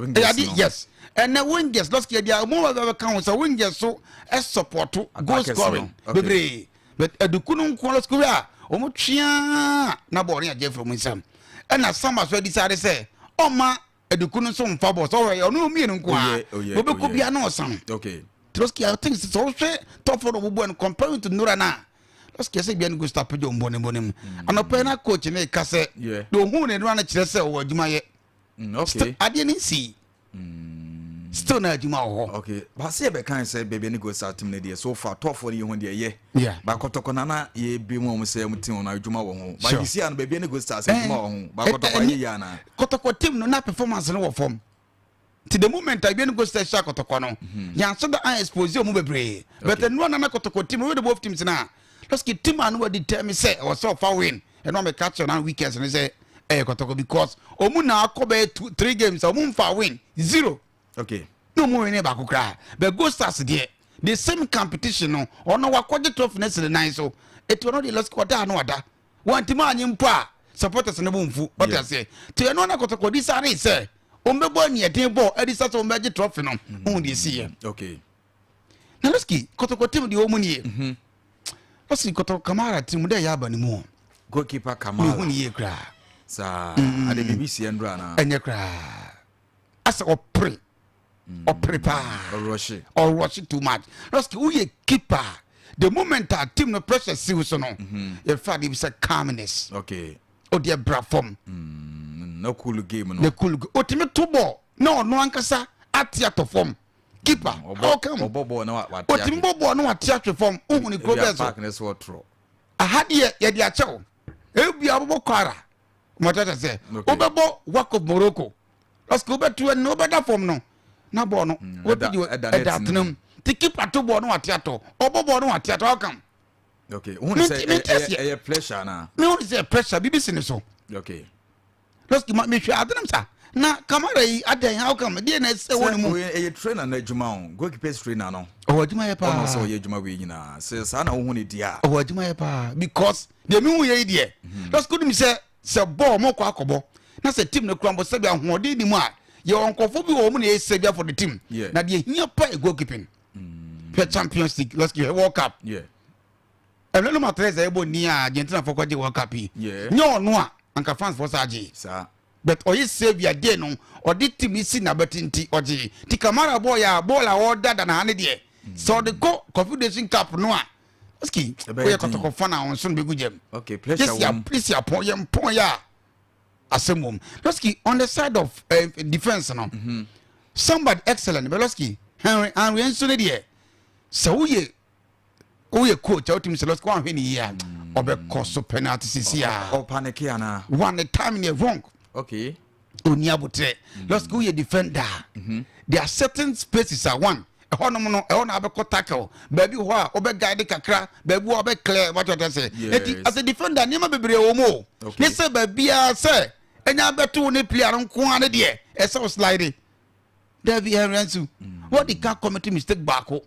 Wingers ɛyɛ no. Yes, ɛnɛ wingers lɔski yɛ deɛ ɔmo bɛ bɛka ho sɛ wingers so ɛsupport goal Attackers no. scoring bebree, but Aduku no nko lɔski wei a ɔmo twea na bɔɔl no yɛ agye firi ɔmo nsam, ɛna Samba so adi sáré sɛ ɔma Aduku no nso nfa bɔɔl sɛ ɔyɛ ɔno mmienu nko a wɔbɛkɔ bia na ɔsan. Trotsky, I think sɛ ɔhwɛ tɔfo no ɔbobɔ no comparing to Nora na lɔski ɛsɛ bia no go start pagya ɔmbɔ ne bɔ ne mu anɔpɛ na coach ne ka sɛ de ohun ne nora no kyerɛ sɛ ɔwɔ adwuma yɛ. Adeɛ no nsii, still na adwuma wɔ hɔ. Okay, baasi yɛ bɛka sɛ baabi ne go start team ne deɛ so far tɔfoɔ no yɛ ho deɛ yɛ. Ba Kɔtɔkɔ nana yɛ bi mu a wɔn sɛ wɔn team no adwuma wɔ ho. Ba yisi ano baabi ne go start sɛ adwuma wɔ ho. Ba Kɔtɔkɔ ayɛ yie ana? Kɔtɔkɔ team no na performance no wɔ fam. Nti the moment a Biani Gold Stars hyɛ Kɔtɔkɔ no, yɛn da an expose ɔmo bebree. But nnura nana Kɔtɔkɔ team, wey de both teams na lɔski team a no wa determine sɛ ɛwɔ sɛ ɔfa win. Ɛno a mɛka kyerɛ na weekends no sɛ ɛyɛ Kɔtɔkɔ because ɔmo na akɔ bɛyɛ two three games a ɔmo nfa win zero. Na ɔmo win baako koraa. But Gold Stars deɛ, the same competition no, ɔno wakɔgye trophy no si ne nan so. Etu ɔno deɛ lɔski ɔda ano ɔda. Wɔntumi anye mpo a supporters no bo nfu. Ɔte aseɛ. Te ɛno na Kɔtɔkɔ di saa ne sɛ ɔmbɛbɔ aniɛden bɔ ɛde sa sɛ ɔmbɛgye trophy no, ohun deɛ esi yɛ. Na lɔski Kɔtɔkɔ team deɛ ɔmu nie. Lɔski Kɔtɔkɔ Kamara team dɛ yɛ aba ne mu o. Goalkeeper Kamara. Mehu ne yie koraa. Saa ade biribi si ɛndura na. Ɛnyɛ koraa. Asɛ ɔpere. Ɔpere paa. Ɔrɔhye. Ɔrɔhye too much. Lɔski woyɛ keeper, the moment a team no pressure siw so no, yɛfɛ adeɛ bi sɛ calmness. O deɛ bra fam. Na cool game no. Na cool game. Otumi to ball na ɔno ankasa ate atɔ fam. Keeper. How come? Ɔbɔ ball na wate. Otumi bɔ ball na wate ahwe fam. Ohun ne kuro bɛɛ so. Park ne so ɔtoro. Aha deɛ yɛde akyɛw. Ebi abobɔ kwara. Mɔtɛtɛ sɛ. Wobɛbɔ Wak of Morocco. Lɔski wobɛto ɛni wobɛda fam no. Na ball no. Wobi di ɛda atena mu. Ti keeper to ball no wate atɔ. Ɔbɔ ball no wate atɔ. How come? Okay. Ohun sɛ ɛyɛ pressure na. Mi ohun sɛ pressure bibi si ne so. Lɔski ma mi hwɛ adenam sa na Kamara yi adan, how come deɛ na ɛsɛ wɔ ne mu. Sɛ ɛyɛ trainer na adwuma o, goalkeepers trainer no. Ɔwɔ adwuma yɛ paa. Ɔno sɛ ɔyɛ adwuma wei nyinaa sɛ saa na ohun ne di a. Ɔwɔ adwuma yɛ paa because deɛ mi hu yɛ yi deɛ, lɔski onim sɛ bɔɔl mo kɔ akɔbɔ na sɛ team no kura mbɔ sɛbi ahoɔden ni mu a, yɛ wɔ nkɔfo bi wɔ wɔn na yɛ sɛbi for the team. Na deɛ hia pa yɛ goalkeeping. Hwɛ Champions League, lɔski hwɛ World Cup. Ɛnɛ no Martinez a ɛbɔ ni a Argentina fɔ kɔgye World Cup yi. Nyɛ ɔno a anka France fɔ saa gye. But ɔyɛ saviour de no ɔde team yi si n'abati nti ɔgye. Ti Kamara bɔɔl yɛ a bɔɔl a ɔda da na ha ne deɛ sɛ ɔde kɔ Confederation Cup no a, lɔski oyɛ Kɔtɔkɔ fan a ɔnso no bɛgu gyam. Yɛsi apɔn yɛn pɔn yɛ a asɛm wɔm. Lɔski on the side of defence no, somebody excellent, but lɔski Henry nso ne deɛ sɛ woyɛ coach a wotumi sɛ lɔski wanhwɛ ne yie a ɔbɛkɔ so penalty sisi a. Ɔpanike ana? One the time ne wrong. Oni abotire. Lɔski woyɛ defender, there are certain spaces a one ɛhɔnom no ɛhɔ na abɛkɔ tackle, baabi hɔ a wobɛ guide kakra, baabi hɔ a wobɛ clear wate sɛ eti as a defender nneɛma bebree wɔ mu o. Ne sɛ baabiara sɛ ɛnya abɛto wo ne player no nko ara ne deɛ ɛsɛ wo slide dabi. Henry nso wɔde ka commit mistake baako.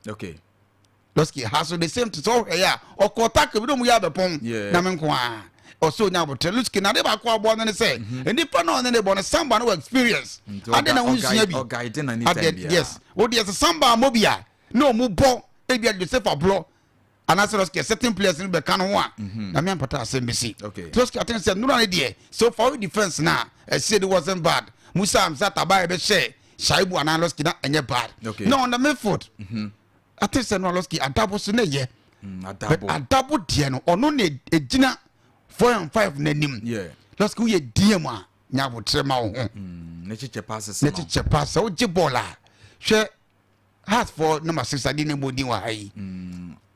Lɔski ha so the same thing sɛ ɔhwɛ yɛ a ɔkɔ tackle bi na ɔmo yɛ abɛpɔn na me nko ara ɔsɛ onya abotire. Lɔski na ade baako aboa no ne sɛ nipa na ɔne ne bɔ no Samba no wɔ experience ade na wonsua bi ɔguide na ne ade time biara. Yes, o deɛ sɛ Samba amɔ bi a na ɔmo bɔ ebi a Joseph Ablɔ anaasɛ lɔski certain players no bɛka no ho a na me ampata asɛm bi si. Lɔski aten sɛ nnura ne deɛ so far defence na ɛsie de wasn't bad. Musa Hamzat abayɛ bɛhyɛ Shaibu anaa lɔski na ɛnyɛ bad. Na on the midfield ate sɛ no lɔski Adabo so ne yɛ. But Adabo. Adabo deɛ no ɔno na egyina four and five n'anim. Lɔski woyɛ dm a nya abotire ma wo ho. Ne kyekyɛ passes ne no. kyekyɛ pass sɛ wogye bɔɔl a, hwɛ Hearts for number 6 ade ne bɔ din wɔ ha yi.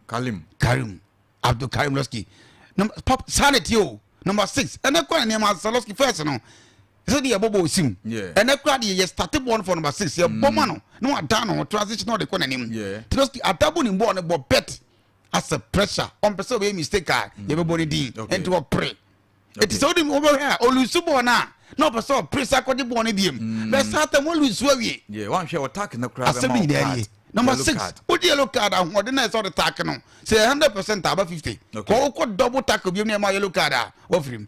Kalim. Karim Abdul Karim, lɔski Number pap saa na ɛteɛ o. Number 6 ɛnɛ kora na nneɛma Saloski first no sɛ deɛ yɛbɔ bɔɔl sim. Ɛnɛ kora deɛ yɛ start bɔɔl no for number 6 yɛbɔ ma no na wadan ne ho transition na ɔde kɔ n'anim. Saloski adabo ne bɔɔl no bɔ bet asɛ pressure ɔmpɛ sɛ ɔbɛyɛ mistake a yɛbɛbɔ ne din nti ɔpere. Eti sɛ wode wobɛhwɛ a ɔlusu bɔɔl no a na ɔpɛ sɛ ɔpere sa akɔgye bɔɔl no biem. Bɛ saa tam wɔlusu awie. Wanhwɛ ɔtak no koraa bɛma wo card. Number 6 wogye yellow card ahoɔden na ɛsɛ ɔde tack no sɛ yɛ 100% aba 50. Kɔ wokɔ double tackle biom na ɛma yellow card a wafiri mu.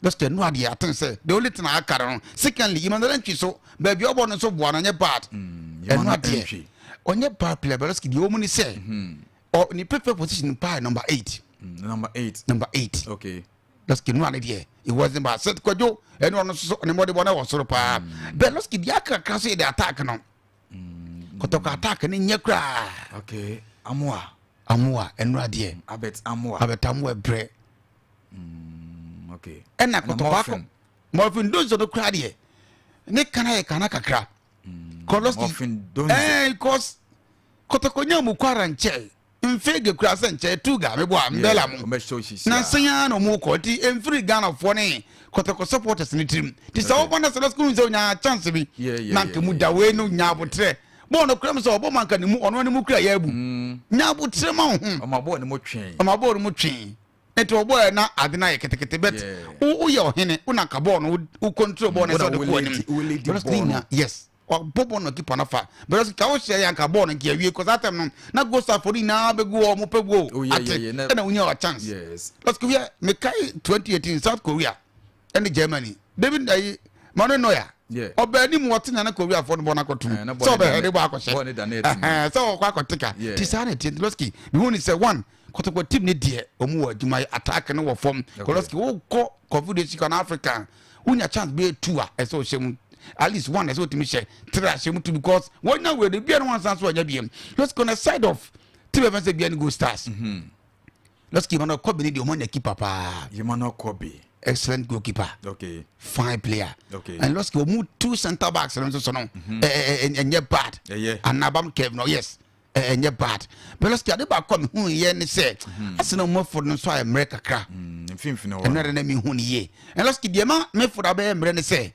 Just no adeɛ aten sɛ the only thing aka no. Secondly, Emmanuel Antwi so baabi ɔbɔ no nso boa no ɔnyɛ bad. Ɛno adeɛ ɔnyɛ bad player, but deɛ ɔmu ni sɛ ne preferred position paa number 8. Number 8. Number 8. Okay. Losky no ane deɛ it wasn't bad. Sɛ Kwadwo ɛne ɔno nso ne mmɔde bɔ no wɔ soro paa. But Losky deɛ akrakra so yɛ de attack no. Kɔtɔkɔ attack no nyɛ koraa. Okay. Amoa. Amoa ɛno adeɛ. Abet Amoa. Abet Amoa brɛ. Okay. Ɛna kɔtɔkɔ akɔ. Morphin Donzo no koraa deɛ ne kana yɛ kana kakra. Morphin Donzo. Cause kɔtɔkɔ nya mu kwara nkyɛn mfeege kura sɛ nkyɛn tuga mebɔ a mbɛla mu na nsɛn ara na ɔmo kɔ nti mfiri Ghanafoɔ ne kɔtɔkɔ supporters ne tirim nti sɛ wɔbɔ na sɛ lɔsukuu sɛ onya chance bi na nka mu da wei no nya abotrɛ bɔɔl no kura mu sɛ ɔbɔ ma nka ne mu ɔno ne mu kura yɛ abu nya abotrɛ ma wo ho ɔmo abɔɔ ne mu twee ɔmo abɔɔ ne mu twee nti ɔbɔ yɛ na ade no ayɛ ketekete but woyɛ ɔhene wo na nka bɔɔl no wo control bɔɔl no sɛ ɔde kɔ anim. Yes, wabɔ bɔɔl no keeper no fa but ka wo hyɛ yɛ anka bɔɔl no nka awie cause that time no na goal star fo no nyinaa bɛgu hɔ ɔmo pɛ goal ate ɛna wonya wa chance. Let's go here. Mekae 2018 South Korea ɛne Germany David ayi Manuel Neuer ɔbaa anim wɔte na ne Korea fo no bɔ no akɔtom sɛ ɔbɛhɛde bɔ akɔhyɛ sɛ ɔkɔ akɔte ka ti saa na ɛteɛ. Losky mehu ne sɛ one kɔtɔkɔ team ne deɛ ɔmu wɔ adwuma yɛ attack no wɔ fam. Losky wokɔ Confederation Cup Africa wonya chance bɛyɛ 2 a ɛsɛ ɔhyɛ mu at least 1, ɛsɛ ɔtumi hyɛ 3 ahyɛ mu 2 because wɔnya wei de bia no wansan so ɔnya biem. Losky on the side of team ɛfɛn sɛ bia ne Gold Stars, Losky Emmanuel Kobe ne deɛ ɔmo anya keeper paa. Emmanuel Kobe. Excellent goalkeeper. Fine player. And Losky ɔmo 2 centre backs no nso so no ɛnyɛ bad. Anabam Kev no, yes, ɛnyɛ bad. But Losky ade baako a mehu yɛ ne sɛ asɛ na ɔmo afɔ no nso ayɛ mmerɛ kakra. Mfimfini hɔ ɛno de na mehu ne yie. And Losky deɛ ma mefo da bɛyɛ mmerɛ ne sɛ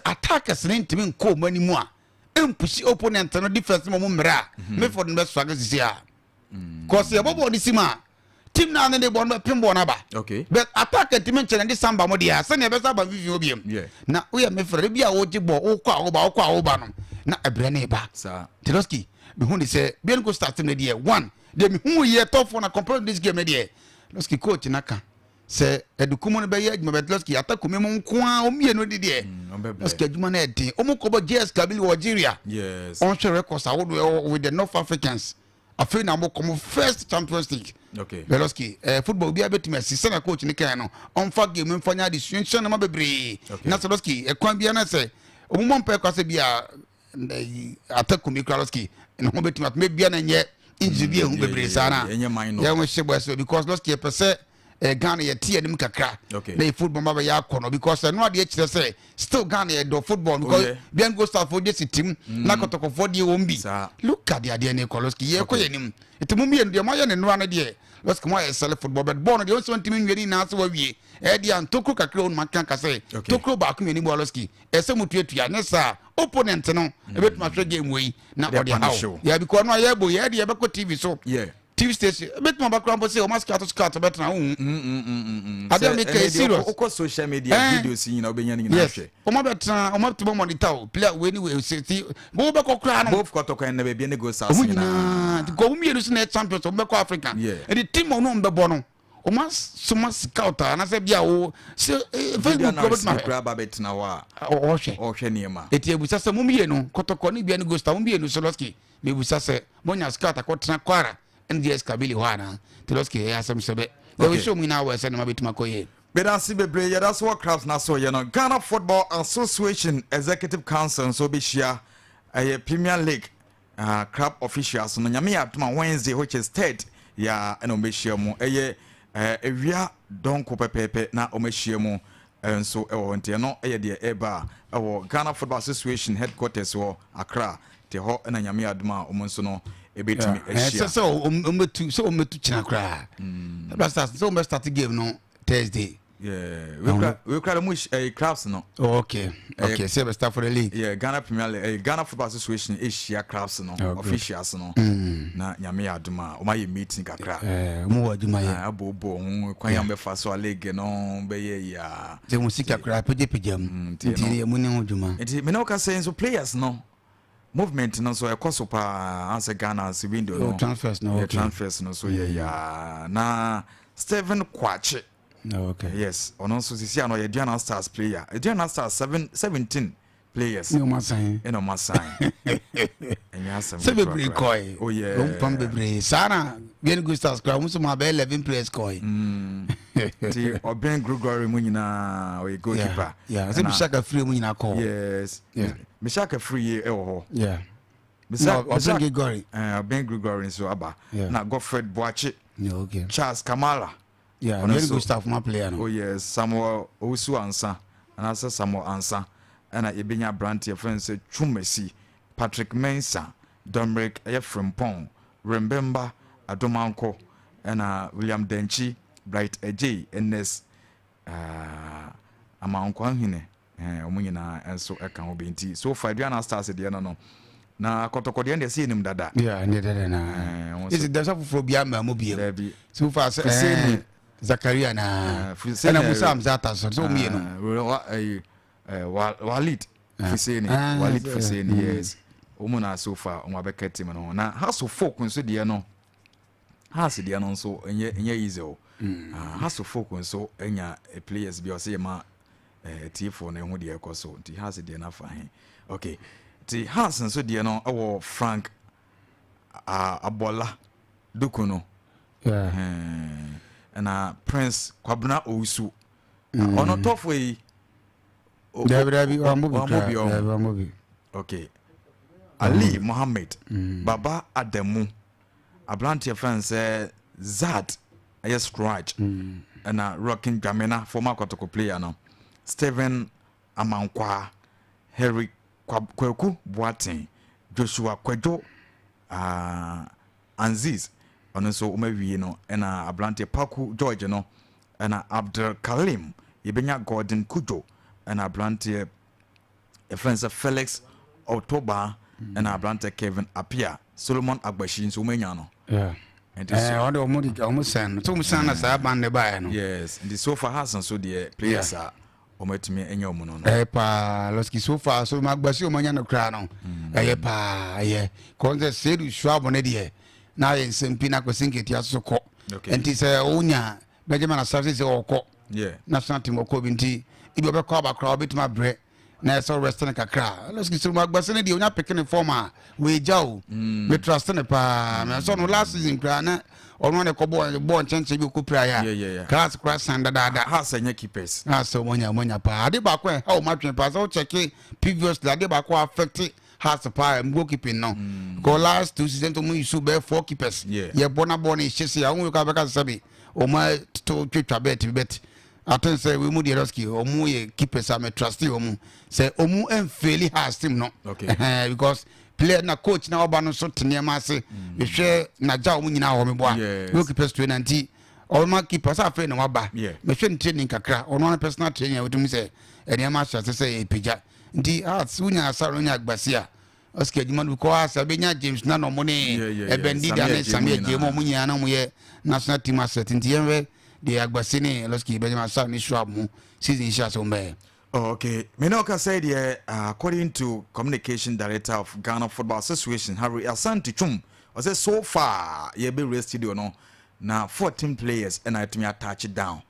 attackers ne ntumi nkɔ ɔmo anim a mpush opponent no defense ma ɔmo mmerɛ a mefo no bɛ struggle sisi a kɔsi ɛbɔ bɔɔl ne si mu a team naa ne de bɔɔl no bɛ pin bɔɔl no aba. But attack ntumi nkyɛn de samba mo deɛ a sɛnea ɛbɛsa aba mfimfini hɔ biem na woyɛ mefrɛ bi a wogye bɔɔl wokɔ a woba wokɔ a woba no na ɛbrɛ ne ba. Losky mehu ne sɛ Bian Gold Stars team no deɛ one deɛ mehu yɛ top four na compare to this game no deɛ Losky coach naka sɛ ɛdukumu no bɛyɛ adwuma bɛ Losky atakumi mu nko a ɔmmienu de deɛ Losky adwuma no ɛden ɔmo kɔbɔ JS Kabylie wɔ Algeria. Ɔnhwɛ records ahodoɔ with the North Africans afei na mo kɔ mo first Champions League. Losky football obiara bɛtumi asi sɛnea coach ne kan no ɔmfa game mfa nya adesua nhyɛ nneɛma bebree na sɛ Losky ɛkwan biara na sɛ ɔmo mɔ mpɛ kwa sɛ bi a atakumi kura Losky ne ho bɛtumi atoma bia na nyɛ injury bi ehu bebree saa na yɛn ho hyɛ bɔ ɛsɛ because Losky yɛpɛ sɛ Ghana yɛ ti anim kakra na yɛ football ba bɛyɛ akɔ no because ɛno adeɛ kyerɛ sɛ still Ghana yɛ dɔ football because Bian Gold Stars fo de si tim na kɔtɔkɔfoɔ deɛ wɔn bi look at adeɛ ne kɔ Losky yɛ kɔ yɛ anim nti mo mmienu deɛ mo ayɛ ne nora no deɛ Losky mo ayɛ sɛlɛ football but bɔɔl no deɛ wɔn sɛ wɔn ntumi nwie ne nyinaa sɛ wɔawie ɛyɛ deɛ ntokuro kakra wɔn mu aka kasa tokuro baako mmienu bɔ Losky ɛsɛ mo tuatua ne saa opponent no ebɛtumi ahwɛ game wei na ɔde haw yɛ because ɔno a yɛbɔ yɛ deɛ yɛbɛkɔ TV so TV station ebɛtumi aba kora mpo sɛ ɔma scout scout bɛtena wo adeɛ mi kɛ serious. Wokɔ social media videos nyina wobɛnya no nyinaa hwɛ. Ɔma bɛtena ɔma tuma monitor o player wei ni wei sɛ ti wo bɛkɔ kora no. Both kɔtɔkɔ ɛnna baabi ne Gold Stars ɔmo nyinaa nti kɔ ɔmo mmienu so na yɛ champions ɔmo bɛkɔ Africa ɛdi team ɔno ɔmo bɛbɔ no ɔmo asoma scout a anasɛ bi a wo sɛ Facebook kɔ bɛtuma hwɛ kura ba bɛtena hɔ a ɔhwɛ ɔhwɛ nneɛma. Eti ebusa sɛ mo mmienu kɔtɔkɔ ne bia ne Gold Star mo mmienu so Losky mebusa sɛ monya scout akɔtena Kwara ɛne JS Kabylie hɔ anaa nti Losky ɛyɛ asɛm sɛ bɛ yɛwɔ show mu nyinaa wɔ ɛsɛ nneɛma bɛtumi akɔ yie. Medase bebree. Yɛda so wɔ clubs na so yɛ no Ghana Football Association Executive Council nso bɛhyia ɛyɛ Premier League club officials no Nyame yɛ adom a Wednesday, which is third yɛ ɛna wɔbɛhyia mu ɛyɛ ewia dɔnko pɛpɛɛpɛ na wɔahyia mu nso ɛwɔ hɔ nti ɛno ɛyɛ deɛ ɛreba a ɛwɔ Ghana Football Association headquarters wɔ Accra te hɔ ɛna Nyame yɛ adom a wɔn nso no ɛbɛtumi ahyia. Sɛ sɛ ɔmbɛtu, sɛ ɔmbɛtu kyina koraa. Black Stars sɛ ɔmbɛ start game no Thursday. Yeah, we kura mu clubs no. Oh, okay. Sɛ bɛ start for the league. Yeah, Ghana Premier League, Ghana Football Association ahyia clubs no, Oh, good. officials no. Na Nyame yɛ adom a, ɔmo ayɛ meeting kakra. Ɔmo wɔ adwuma yɛ. Ah, abobɔ ho kwan yɛ bɛfa so a league no bɛyɛ yi a. Sɛ mo sika koraa pagyapagya mu. Nti Nti yɛ mu ne ho dwuma. Nti me ne wo ka sɛ nso players no movement no nso ɛkɔ so paa ansɛ Ghana ase window no. Oh, transfers no, Yeah, okay. transfers no so yɛ yaa na Stephen Kwakye. Oh, okay. Yes, ɔno nso sisi ano ɔyɛ Aduana Stars player. Aduana Stars 7 17 players. Ne ɔmo asan. Ɛna ɔmo asan. Ɛnyɛ asɛm Sɛ ketewa bebree koraa. kɔɛ. Oh yeah. Ɔmo pam bebree. Saa na Bian Good Stars koraa ɔmo nso ma bɛyɛ 11 players kɔɛ. Nti ɔbɛn Gregory mu nyinaa ɔyɛ goalkeeper. Yeah, sɛ Bishaka firi mu nyinaa kɔɔ. Yes. Mishaka firi yie ɛwɔ hɔ. No, Ɔbɛn Gregory. Ɔbɛn Gregory nso aba. Na Godfred Boakye. Yeah, okay. Charles Kamala. Yeah, Ɔno Bian nso- Good Stars former player no. Oh yes, Samuel Owusu Ansa anaasɛ Samuel Ansa, ɛna yɛbɛnya aberanteɛ fɛn sɛ Twumasi, Patrick Mensah, Dominic ɛyɛ Frimpong, Rembemba Adomanko, ɛna William Denkyi, Bright Ejay, Ernest Amankwanhene, wɔn nyinaa nso ɛka ho bi. Nti so far Aduana Stars deɛ no na Kɔtɔkɔ deɛ no deɛ sɛ yɛnim dada. Yeah, ne dada na. Wɔn nso- Esi dɛsɛ foforɔ bi ama mu bio. Dabi. So far sɛ Fuseni. Zakaria na. Fuseni. Ɛna Musa Hamzata so so mmienu. Walid Fuseni. Ah, Walid Fuseni, yes, wɔn na so far wɔn abɛka team no ho. Na Hearts of Oak nso deɛ no, Hearts deɛ no nso ɛnyɛ easy o. Ah, Hearts of Oak nso anya players bi a ɔsɛ yɛ ma tiefoɔ no ɛho deɛ ɛkɔ so. Nti Hearts deɛ no afa he? Okay, nti Hearts nso deɛ no ɛwɔ Frank Abɔla Duku no. Ɛna Prince Kwabena Owusu, ɔno tɔfo yi. Dabi dabi, ɔmo bi ɔmo koraa. bi, ɔmo. Dabi, ɔmo bi. Okay, Ali Mohammed, Baba Adamu, aberanteɛ fɛn sɛ Zad ɛyɛ Scratch, ɛna Rockin Dwamena, former Kɔtɔkɔ player no, Stephen Amankwa, Harry Kwaku Boateng, Joshua Kwadwo Anziz, ɔno nso wɔn awie no. Ɛna aberanteɛ Paku George no, ɛna Abdul Kalim, yɛbɛnya Gordon Kujo, ɛna aberanteɛ yɛfrɛ no sɛ Felix October, ɛna aberanteɛ Kevin Apia, Solomon Agbashi nso wɔn anya no. Nti Ɛɛ, ɔde ɔmo de ɔmo sɛn no so ɔmo sɛn na saa ban ne baeɛ no. Yes, nti so far Hearts nso deɛ, players a wɔn atumi anya wɔn no. Ɛyɛ paa, lɔski. So far so magbasi ɔmo anya no koraa no, ɛyɛ paa, ɛyɛ kɔn sɛ Sedu Suabo ne deɛ na ayɛ nsɛm pii na akɔsi nketewa so kɔ. Nti sɛ wonya Benjamin Asare sɛ ɔkɔ national team, ɔkɔ bi nti ebi ɔbɛkɔ aba koraa, ɔbɛtumi abrɛ na ɛsɛ ɔrest no kakra. Lɔski so magbasi ne deɛ onya pick ne form a wɔagya o, me trust ne paa. Mɛ sɛ ɔno last season koraa na ɔno ne kɔ bɔɔl bɔɔl nkyɛnkyɛn bi ɔkɔ pira yɛ a class koraa san dadaada. Hearts ɛnyɛ keepers. Na sɛ ɔmo nya paa, ade baako a ɛha ɔmo atwene paa sɛ ɔkyɛke previously, ade baako a affect Hearts paa ɛmu goalkeeping no kɔ last two seasons ɔmo yi so bɛyɛ four keepers. Yɛ bɔ na bɔ ne hyɛ se a ɔmo yɛ kɔ abɛka sɛ bi ɔmo to twitwa bɛɛt bi bɛt aten sɛ wei mu deɛ, lɔski ɔmo yɛ keepers a mɛ trust ɔmo sɛ ɔmo ɛnfail Hearts team no. Ɛhɛn, because player na coach na ɔba no nso te nneɛma ase, mehwɛ nagya ɔmo nyinaa wɔ meboa goalkeepers trainer nti ɔma keeper sɛ afei na waba. Mehwɛ ne training kakra, ɔno ano personal training a wotumi sɛ nneɛma ahyɛ ase sɛ ɛpagya. Nti Hearts wonya Asare, wonya Agbasi a ɔsika adwuma no because asa bɛnya James na ɔmo ne Ɛbɛndida Sammy ne Adjei Sami mu Adjei mu nyinaa. ɔmo nyinaa na ɔmo yɛ national team asset. Nti yɛnhwɛ deɛ Agbasi ne lɔski bɛgyama Asare ne Schwab mu season hyɛ ase wɔn bɛyɛ. Oh, okay. Me no ka say deɛ, according to communication director of Ghana Football Association, Harry Asante Twum, ɔsɛ so far yɛbɛwura studio no na 14 players ɛna atumi attach down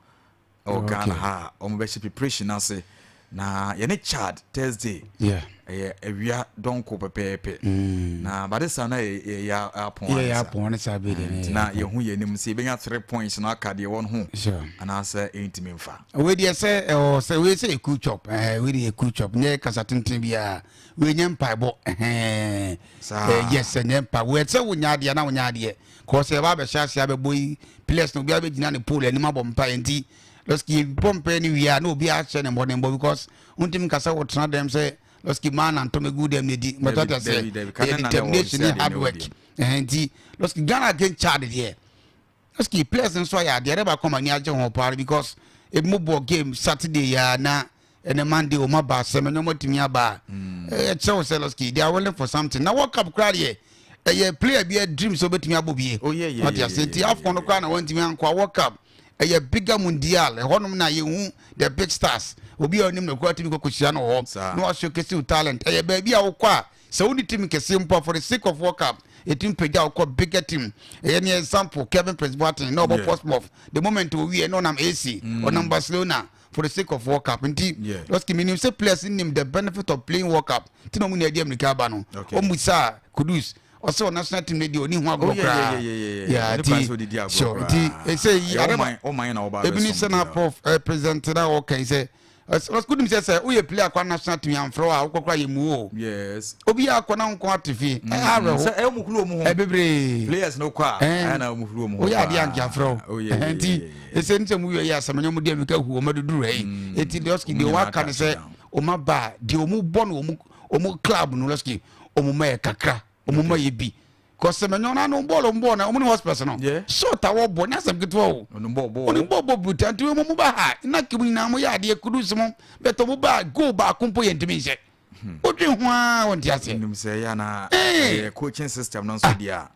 ɛwɔ Ghana ha a wɔn bɛhyɛ preparation ase na yɛne Chad Thursday. Ɛyɛ awia dɔnko pɛpɛɛpɛ na bade saa na yɛ apɔn. Yɛ apɔn ne saa bi deɛ. Nti na yɛho yɛ anim sɛ yɛbɛnya three points na aka deɛ wɔn ho anaasɛ ɛntumi mfa. Wei deɛ sɛ ɛwɔ sɛ wei sɛ eku chop, wei deɛ eku chop nyɛ kasa tenten biara, wei nyɛ mpaebɔ, ɛhɛn. Saa. Yes, nyɛ mpa wei sɛ wonya adeɛ na wonya adeɛ kɔɔ sɛ ɛba abɛhyɛ ase abɛbɔ yi, players na obiara bɛgyina ne pole anim abɔ mpa. Nti lɔski yɛ bɔ mpa ne wie a na obiara ahyɛ ne mmɔdenbɔ because wontumi nkasa wotena dɛm sɛ Lɔski maa na ntɔmɛ gu dɛm na edi mbɛtɔ ata sɛ ɛyɛ determination ne hard work. Ɛhɛn nti lɔski Ghana against Chad deɛ lɔski players nso ayɛ adeɛ ɛdɛ baako ma ni agye ho paa because ebi mo bɔ game Saturday ya na ɛnɛ Monday wɔn aba asɛm ɛnɛ wɔn atumi aba ɛkyerɛ wɔ sɛ lɔski they are willing for something na World Cup koraa deɛ ɛyɛ player bi dream sɛ obetumi abɔ bie ɔte ase nti AFCON no koraa na wɔntumi ankɔ a World Cup ɛyɛ bigger mundial ɛhɔnom na yɛhu the big stars obi a ɔnim no koraa tumi kɔkɔhyia no wɔ hɔ na wahyɛ wo talent. Ɛyɛ baabi a wokɔ a sɛ wone team kɛseɛ mpo a, for the sake of World Cup ɛtumi pagya wokɔ bigger team. Ɛyɛ ne example Kevin Prince Boateng na ɔbɔ Portsmouth, the moment owie na ɔnam AC, ɔnam Barcelona for the sake of World Cup. Nti lɔski menim sɛ players nim the benefit of playing World Cup nti na ɔmu ne adi amirika aba no. Ɔmu saa Kudus ɔsɛ wɔ national team no deɛ ɔni ho agorɔ koraa. Yeah, nti sure nti ɛsɛ yi adama ebi ni sɛ na prof president na ɔka yi sɛ ɔsɛ sɛ sɛ woyɛ player akɔ national team yɛamfrɛ wo a wokɔ koraa yɛ mu o. Obi akɔ na nko ate fie ɛyɛ awerɛho. Sɛ ɛyɛ ɔmo huru ɔmo ho. Bebree. Players no kɔ a ɛyɛ na ɔmo huru ɔmo ho. Woyɛ adeɛ anke afrɛ wo nti ɛsɛ ne sɛ mu yɛ asɛm nyɛ ɔmo de amika hu ɔmo aduduru ha yi. Ɛti lɔski deɛ ɔmo aka ne sɛ ɔmo aba deɛ ɔmo bɔ no ɔmo ɔmo club no lɔski ɔmo ma yɛ kakra ɔmo ma yɛ bi kɔsɛmɛnyɔ na no bɔɔl ɔmo bɔɔl na ɔmo ne hospitals no short a wɔbɔ ne asɛm ketewa o ɔno bɔɔl bɔ buta nti ɔmo ba ha na kemu nyinaa mo yɛ adeɛ kudus mo bɛtɛ ɔmo ba goal baako mpo yɛ ntumi nhyɛ wodwe ho a wɔnte aseɛ. Nim sɛ ɛyɛ na ɛyɛ coaching system no nso deɛ a.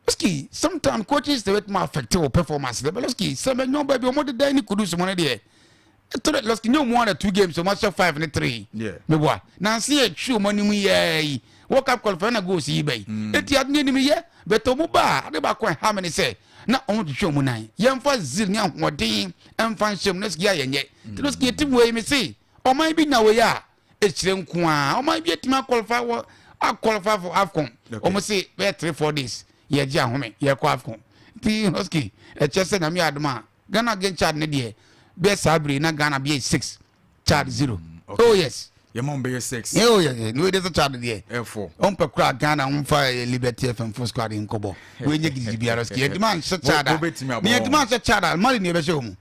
Lɔski sometimes coaching system bɛtumi affect wo performance dɛ bɛ lɔski sɛmɛnyɔ baabi ɔmo deda ne kudus mo no deɛ ɛtɔrɔ lɔski nye ɔmo ana two games ɔmo ahyɛ five ne three meboa nansi yɛ twi ɔmo anim yɛɛ yi World Cup qualifier na goals yi bɛyi eti adi anim yɛ bɛtɛ ɔmo ba ade baako ɛha mi ni sɛ na ɔmo twitwi ɔmo nan yɛnfa zeal ne ahoɔden ɛnfa nhyɛm na sigi ayɛ nyɛ ti lɔski eti mu yi mi se ɔman bi nya wɔ yi a ekyire nkoa ɔman bi etumi aqualify wɔ aqualify for AFCON ɔmo se bɛyɛ 3-4 days yɛgye ahome yɛkɔ AFCON. Nti lɔski ɛkyɛ sɛ Nyame adum a Ghana against Chad ne deɛ bɛyɛ saa bere na Ghana bɛyɛ 6, Chad 0. Oh yes. Yɛ mɔ bɛyɛ 6. Oh yes, no de sɛ Chad deɛ ɛfo ɔmpɛ kora Ghana nfa Liberty FM fo squad nkɔbɔ wɔnyɛ gidigidi biara lɔski yɛntumi anhyɛ Chad a ne yɛntumi anhyɛ Chad a Mali ne yɛbɛhyɛ wɔ mu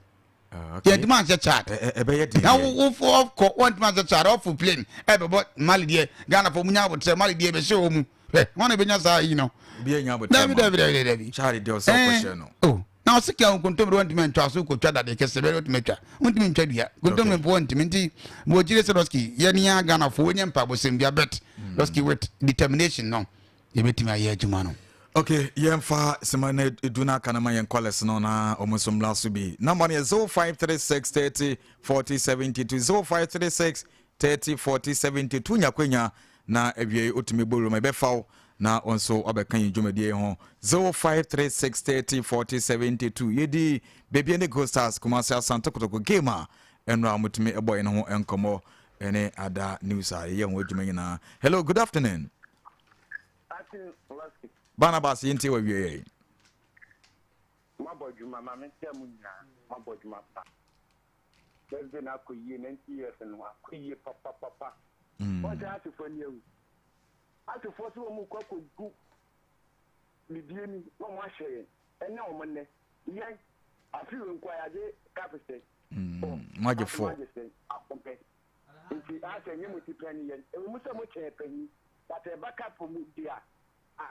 yɛntumi anhyɛ Chad. Ɛbɛyɛ deɛ na wofo ɔkɔ wɔntumi anhyɛ Chad ɔfo plane ɛbɛbɔ Mali deɛ Ghana fo mu nya abotire Mali deɛ ɛbɛhyɛ wɔ mu hwɛ wɔn na ɛbɛnya saa yi no. Obi anya abotire. Dabi dabi dabi dabi. Chad deɛ ɔsɛ ɔkɔhyɛ no. Oh na ɔsi kan nkontomire wɔntumi ntwa so kotwa dadeɛ kɛse bɛrɛ wɔntumi atwa wɔntumi ntwa dua nkontomire mpo wɔntumi. Nti mo gyere sɛ lɔski yɛ ni ya Ghana fo wɔnyɛ mpaabosɛm bia bet lɔski with determination no yɛbɛtumi ayɛ adwuma no. Okay, yɛmfa sima no edu no aka no ma yɛn callers no na ɔmo nso mmra so bi. Number no yɛ 0536 30 40 72, 0536 30 40 72. Nyakwanya na awie wotumi bɔ wura ɛbɛfa wo na wo nso wabɛka yɛn dwumadie ho. 0536 30 40 72. Yɛdi Bibiani Gold Stars Kumase Asante Kotoko game a ɛno a motumi ɛbɔ yɛn ho nkɔmmɔ ɛne ada news a yɛyɛ ho adwuma nyinaa. Hello, good afternoon. Barnabas, yɛntie wɔ awie yɛ. Mabɔ adwuma ma menkyɛ mu nyinaa mabɔ adwuma pa birthday na akɔ yie 90 years no akɔ yie papapapa. Wɔn sɛ asefoɔ ni awu asefoɔ sɛ wɔn mu kɔ akɔgu bibie ni na wɔn ahyɛ yɛn ɛnɛ wɔn nnɛ yɛn afi wɔ nkwa yɛagye cup sɛ Moagye fo. Moagye sɛ akɔmpɛ nti asɛ nyɛ mo ti pɛn yɛn ɛwɔ mu sɛ mo kyɛn panyin but ɛba cup mu di a a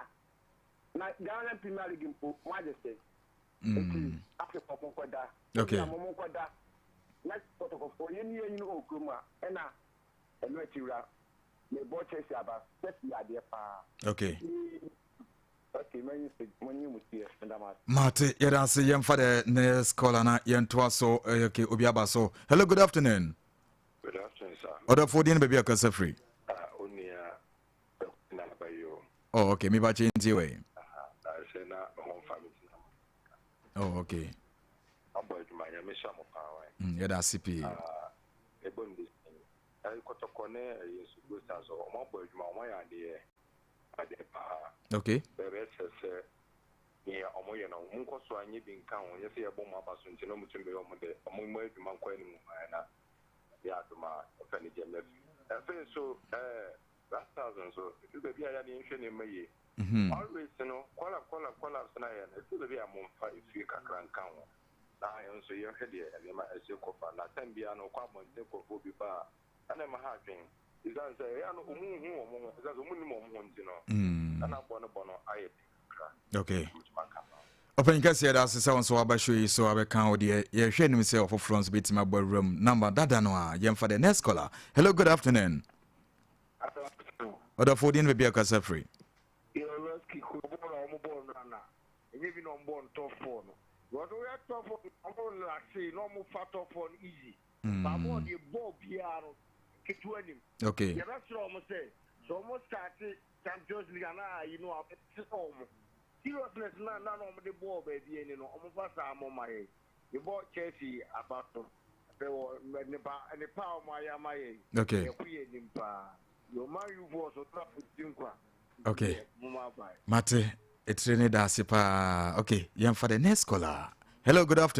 na Ghana Premier League mpo moagye sɛ nti asefoɔ mo nkɔda mo mo nkɔda na Kɔtɔkɔfoɔ yɛn ni yɛn nyini wɔ kurom a ɛna ɛno akyi wura mebɔ Chelsea aba. Chelsea yɛ adeɛ paa. Okay, manyi mo tiɛ ndama. Mate, yɛda ase. Yɛmfa the next caller na yɛntoa so. Okay, obi aba so. Hello, good afternoon. Good afternoon, sir. Ɔdɔfoɔ din ne baabi a kasa firi? Onua na aba yi o. Oh okay, mepa kyɛ ntie wei. Na sɛ na me ho mfa me ntina. Oh okay. Abɔ adwuma, Nyame hyɛ mo paa wae. Yɛda ase pii. Ɛbɔ ne de Kɔtɔkɔ ne ɛyɛ nso Gold Stars ɔmo abɔ adwuma, ɔmo ayɛ adeɛ adeɛ paa. Bɛbɛ sɛ sɛ nea ɔmo yɛ no ɔmo nkɔ so anyɛ bi nka ho nyɛ sɛ yɛbɔ ɔmo aba so nti na ɔmo tumi bɛyɛ ɔmo de ɔmo mmɔ adwuma nkɔ anim na yɛ adom a ɛfɛ ne gyɛ mɛfi. Afei nso Black Stars nso ɛduru baabi a yɛade nhwɛ nneɛma yie. Always no call up call up call up na yɛ no ɛduru baabi a momfa efie kakra nka ho na nso yɛhwɛ deɛ nneɛma ɛsɛ kɔfa na time biara no kɔ abɔnten kɔfo bi ba a ɛna ɛma ha adwen. Ɛsiane sɛ ɛyɛ a no wɔn nhu wɔn ho, ɛsiane sɛ wɔn nnim wɔn ho nti no, ɛna bɔ no bɔ no ayɛ den kakra. Okay. Mɛtumi aka no. Ɔpanyin kɛseɛ da ase sɛ wo nso waba show yi so abɛka wo deɛ. Yɛhwɛ anim sɛ ɔfoforɔ nso bɛtumi abɔ awura mu. Number dada no a yɛmfa the next caller. Hello, good afternoon. Ɔdɔfo, wo din ne baabi a wokasa firi? Yɔlɔski kuro bɔɔl a wɔn bɔɔl no ana ɛnyɛ bi na wɔn bɔɔl no top four no because woyɛ top four no wɔn relaxe na wɔn fa top four no easy. Ba bɔɔl deɛ bɔɔl biara no ketewa nim. Yɛbɛsrɛ wɔn sɛ sɛ wɔn starte Champions League anaa ayi no a wɔbɛsrɛ wɔn seriousness na na na wɔn de bɔɔl baabi ani no wɔn fa saa mo ma yɛn. Yɛbɔ Chelsea aba so sɛ wɔ nipa nipa a wɔn ayɛ ama yɛn. Yɛko yɛ nim paa. Yɛ Man U foɔ so na ti nkwa. Okay. Mate, etire ne da ase paa. Okay, yɛmfa the next caller. Hello, good afternoon.